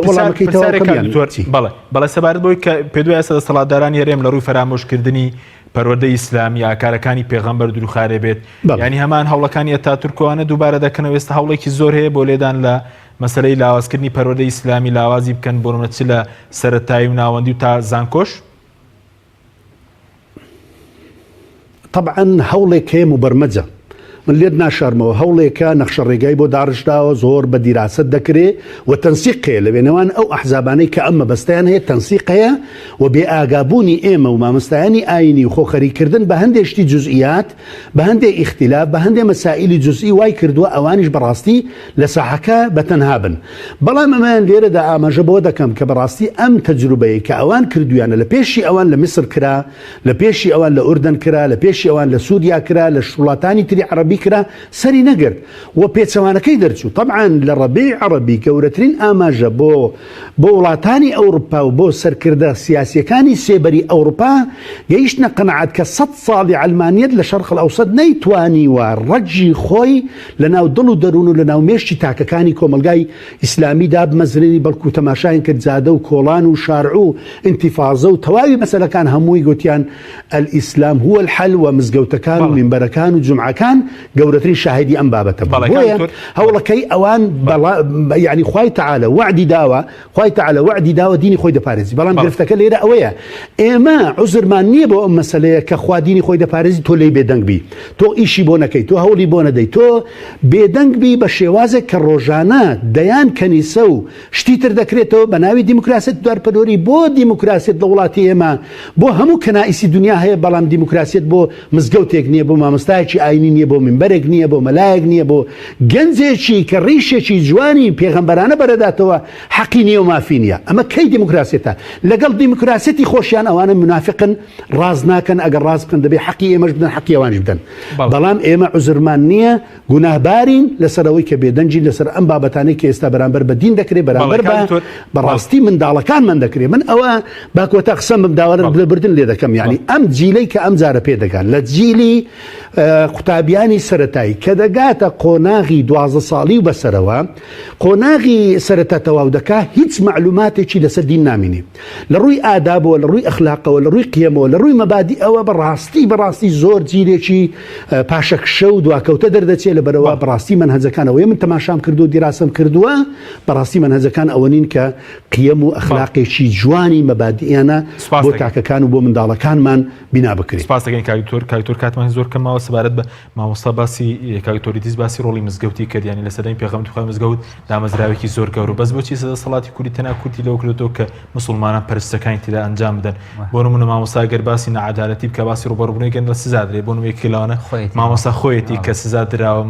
وەڵامەکەی تەواو بکەم یان چی؟ بەڵێ بەڵێ سەبارەت بەوەی کە پێدوای ئێستا دەسەڵاتدارانی هەرێم لە ڕووی فەرامۆشکردنی پەروەردەی ئیسلامی ئاکارەکانی پێغەمبەر دروخارێ بێت ینی هەمان هەوڵەکانی ئەتا تورکوانە دووبارە دەکەنەوە ئێستا هەوڵێکی زۆر هەیە بۆ لێدان لە مەسلەی لاوازکردنی پەروەردەی ئیسلامی لاوازی بکەن بۆ نمونە چ لە سەرەتایی و ناوەندی و تا زانکۆش طبعا هەوڵێک هەیە مبەرمەجە من لێت ناشارمەوە هەوڵێکە نەخشە ڕێگای بۆ داڕشتاوە زۆر بە دیراسەت دەکرێ و تەنسیق هەیە لە بێنەوان ئەو ئەحزابانەی کە ئەم مەبەستیان هەیە تەنسیق هەیە و بێ ئاگابوونی ئێمە و مامۆستایانی ئاینی و خۆخەریکردن بە هەندێک شتی جزئیات بە هەندێک ئیختیلاف بە هەندێک مەسائیلی جزئی وای کردووە ئەوانیش بەڕاستی لە ساحەکە بە تەنها بن بەڵام ئەمەیان لێرەدا ئاماژە بەوە دەکەم کە بەڕاستی ئەم تەجروبەیە کە ئەوان کردویانە لە پێشی ئەوان لە میسر کرا لە پێشی ئەوان لە ئوردن کرا لە پێشی ئەوان لە سووریا کرا لە وڵاتانی تری عەڕەبی کرا سەری نەگرت و پێچەوانەکەی دەرچوو تەبعەن لە ڕەبیع عەڕەبی گەورەترین ئاماژە بۆ بۆ وڵاتانی ئەوڕوپا و بۆ سەرکردە سیاسیەکانی سێبەری ئەوڕوپا گەیشتنە قەناعەت کە سەت ساڵی عەلمانیەت لە شەرق الاوسط نەیتوانیوە ڕەگی خۆی لە ناو دڵ و دەروون و لە ناو مێشکی تاکەکانی کۆمەڵگای ئیسلامی دابمەزرێنی بەڵکو تەماشایان کرد جادە و کۆڵان و شارع و ئینتیفازە و تەواوی مەسەلەکان هەمووی گوتیان الاسلام هو الحل و مزگەوتەکان و مینبەرەکان و جومعەکان گەورەترین شاهیدی ئەم بابەتە بوون بۆیە هەوڵەکەی ئەوان یعنی خوای تەعالی وەعدی داوە خوای تەعالی وەعدی داوە دینی خۆی دەپارێزی بەڵام گرفتەکە لێرە ئەوەیە ئێمە عوزرمان نییە بۆ ئەم مەسەلەیە کە خوا دینی خۆی دەپارێزی تۆ لێی بێدەنگ بی تۆ ئیشی بۆ نەکەی تۆ هەوڵی بۆ نەدەی تۆ بێدەنگ بی بە شێوازێک کە ڕۆژانە دەیان کەنیسە و شتی تر دەکرێتەوە بە ناوی دیموکراسیەت دادپەروەری بۆ دیموکراسیەت لە وڵاتی ئێمە بۆ هەموو کەنائیسی دنیا هەیە بەڵام دیموکراسیەت بۆ مزگەوتێک نییە بۆ مامۆستایەکی ئاینی نییە بۆ مینبەرێک نییە بۆ مەلایەک نییە بۆ گەنجێکی کە ڕیشێکی جوانی پێغەمبەرانە بەرەداتەوە حەقی نییە و مافی نییە ئەمە کەی دیموکراسیەتە لەگەڵ دیموکراسیەتی خۆشیان ئەوانە منافقن ڕاست ناکەن ئەگەر ڕاست بکەن دەبێ حەقی ئێمەش بدەن حەقی ئەوانیش بدەن بەڵام ئێمە عوزرمان نییە گوناهبارین لەسەر ئەوەی کە بێدەنگین لەسەر ئەم بابەتانەی کە ئێستا بەرامبەر بە دین دەکرێت بەرامبەر بە بەڕاستی منداڵەکانمان دەکرێت من ئەوە با کۆتا قسەم بم داوا لێبوردن لێ دەکەم یعنی ئەم جیلەی کە ئەم جارە پێ دەگات لە جیلی قوتابیانی سەتایی کە دەگاتە قۆناغی دوازدە ساڵی و بەسەرەوە قۆناغی سەرەتا تەواو دەکا هیچ معلوماتێکی لەسەر دین نامینێ لە ڕووی ئادابەوە لە ڕووی ئەخلاقەوە لە ڕووی قیەمەوە لە ڕووی مەبادیئەوە بە ڕاستی بە ڕاستی زۆر جیلێکی پاشەکشە و دواکەوتە دەردەچێت لە بەرەوە بەڕاستی مەنهەجەکان ئەوەیە من تەماشام کردو دیراسەم کردووە بەڕاستی مەنهەجەکان ئەوە نین کە قیەم و ئەخلاقێکی جوانی مەبادیانە بۆ تاکەکان و بۆ منداڵەکانمان بینا بکرێت. سپاس دەکەین کاک دکتۆر کاک دکتۆر کاتمان زۆر کەم ماوە سەبارەت بە مامۆستا. مامۆستا باسی کاک تۆریتیس باسی ڕۆڵی مزگەوتی کرد یانی لە سەردەمی پێغەمبەری خوا مزگەوت دامەزراوێکی زۆر گەورە بەس بۆچی دەسەڵاتی کوردی تەنها کورتی لەوە کردۆتەوە کە مسلمانان پەرستەکانی تێدا ئەنجام بدەن بۆ نمونە مامۆستا گەر باسی نەعەدالەتی بکە باسی ڕوبەڕوبوونەوەی گەندەڵ سزا درێ بۆ نمونە یەکێک لەوانە مامۆستا خۆیەتی کە سزا دراوە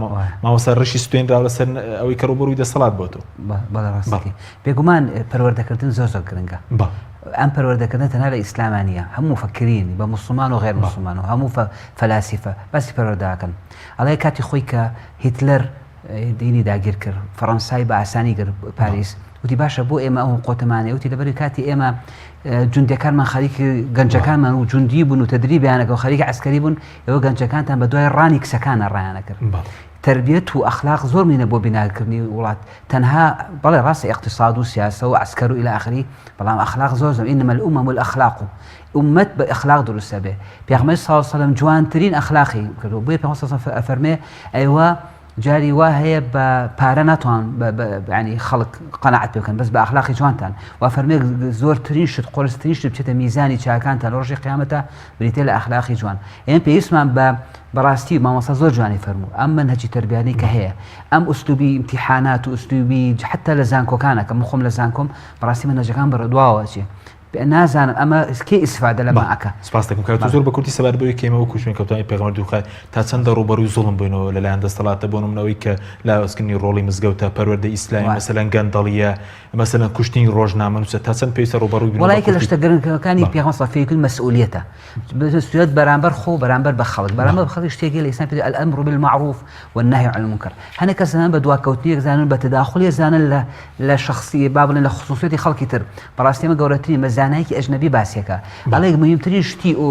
مامۆستا ڕشی سوێنراوە لەسەر ئەوەی کە ڕوبەڕووی دەسەڵات بۆتەوە بەڵێ ڕاستەکەی بێگومان پەروەردەکردن زۆر زۆر گرنگە ئەم پەروەردەکردنە تەنها لە ئیسلاما نییە هەموو مفکرین بە موسڵمان و غێر موسڵمان و هەموو فەلاسیفە باسی پەروەردە ئەکەن ئەڵێ کاتی خۆی کە هیتلەر دینی داگیر کرد فەڕەنسای بە ئاسانی کرد پاریس وتی باشە بۆ ئێمە ئەو قۆتەمانەیە وتی لەبەری کاتی ئێمە جوندەکانمان خەریکی گەنجەکانمان و جوندی بوون و تدریبیانەکە و خەریکی عسکەری بوون ئێوە گەنجەکانتان بە دوای ڕانی کچەکانە ڕایانە کرد تربیەت و ئەخلاق زۆر مینە بۆ بیناکردنی وڵات تەنها بەڵێ ڕاستە ئیقتیساد و سیاسە و عەسکەر و الی آخری بەڵام ئەخلاق زۆر زۆر انما الامم الاخلاق ئومەت بە ئەخلاق دروست ئەبێ پێغەمبەر صلی الله علیه و سلم جوانترین ئەخلاقی کردو بۆیە پێغەمبەر صلی الله علیه و سلم ئەفەرمێ ئەیوە جاری وا هەیە بە پارە ناتوان ینی خەڵک قەناعەت پێ بکەن بەس بە ئەخلاقی جوانتان وا فەرمێ زۆرترین شت قورسترین شت بچێتە میزانی چاکانتان لە ڕۆژی قیامەتە بریتە لە ئەخلاقی جوان ئێمە پێویستمان بە بەڕاستی مامۆستا زۆر جوانی فەرموو ئەم مەنهەجی تەربیانەی کە هەیە ئەم ئوسلوبی ئیمتیحانات و ئوسلوبی حتا لە زانکۆکانە کە من خۆم لە زانکۆم بەڕاستی مەنهەجەکان بەرەو دواوە ئەچێ نازانم ئەمە کێ ئیسفادە لەمە ئەکا. سپاست دەکەم کاک زۆر بە کورتی سەبارەت بەوەی کە ئێمە وەکو شوێنکەوتوانی پێغەمبەر دووخای تا چەندە ڕووبەڕووی زوڵم بووینەوە لەلایەن دەستەڵاتە بۆ نمونە ئەوەی کە لاوازکردنی ڕۆڵی مزگەوتە پەروەردەی ئیسلامی مەسەلەن گەندەڵییە مەسەلەن کوشتنی ڕۆژنامەنووسە تا چەند پێویستە ڕووبەڕووی بینەوە وەڵا یەکێ لە شتە گرنگەکانی پێغەمبەر صلی الله علیه و مەسئولیەتە مەسئولیەت بەرامبەر خۆ بەرامبەر بە خەڵک بەرامبەر بە خەڵک شتێکی لە ئیسلام پێ الامر بالمعروف والنهی عن المنکر هەنێک کەس زانن بە دواکەوتنیەک زانن بە تەداخلیە زانن لە لە شخصی با بڵێن لە خصوصیەتی خەڵکی تر بەڕاستی ئەمە گەورەترین بە زانایەکی ئەجنەبی باسیەکە ئەڵێ مهمترین شتی ئۆ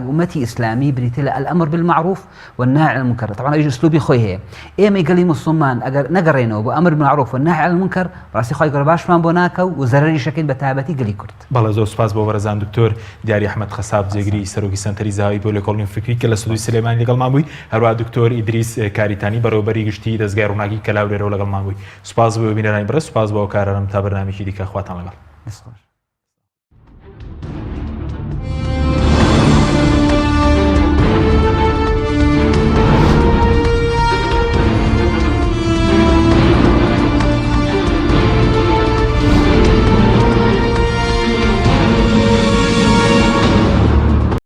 ئومەتی ئیسلامی بریتە لە الامر بالمعروف والنهی عن المنکر طبعا ئەویش ئوسلوبی خۆی هەیە ئێمەی گەلی موسڵمان ئەگەر نەگەڕێنەوە بۆ ئەمر بالمعروف والنهی عن المنکر ڕاستی خوای گەورە باشمان بۆ ناکا و زەرەریش ئەکەین بە تایبەتی گەلی کورد. بەڵێ زۆر سوپاس بۆ بەڕێزان دکتۆر دیاری ئەحمەد قەساب جێگری سەرۆکی سەنتەری زەهاوی بۆ لێکۆڵینەوەی فکری کە لە ستۆدیۆی سلێمانی لەگەڵمان بووی هەروەها دکتۆر ئیدریس کاریتانی بەڕێوەبەری گشتی دەزگای ڕووناکی کە لە هەولێرەوە لەگەڵمان بووی سوپاس بۆ بینەرانی بەڕێز سوپاس بۆ هاوکارانم تا بەرنامەیەکی دیکە خواتان لەگەڵ. دەست خۆش.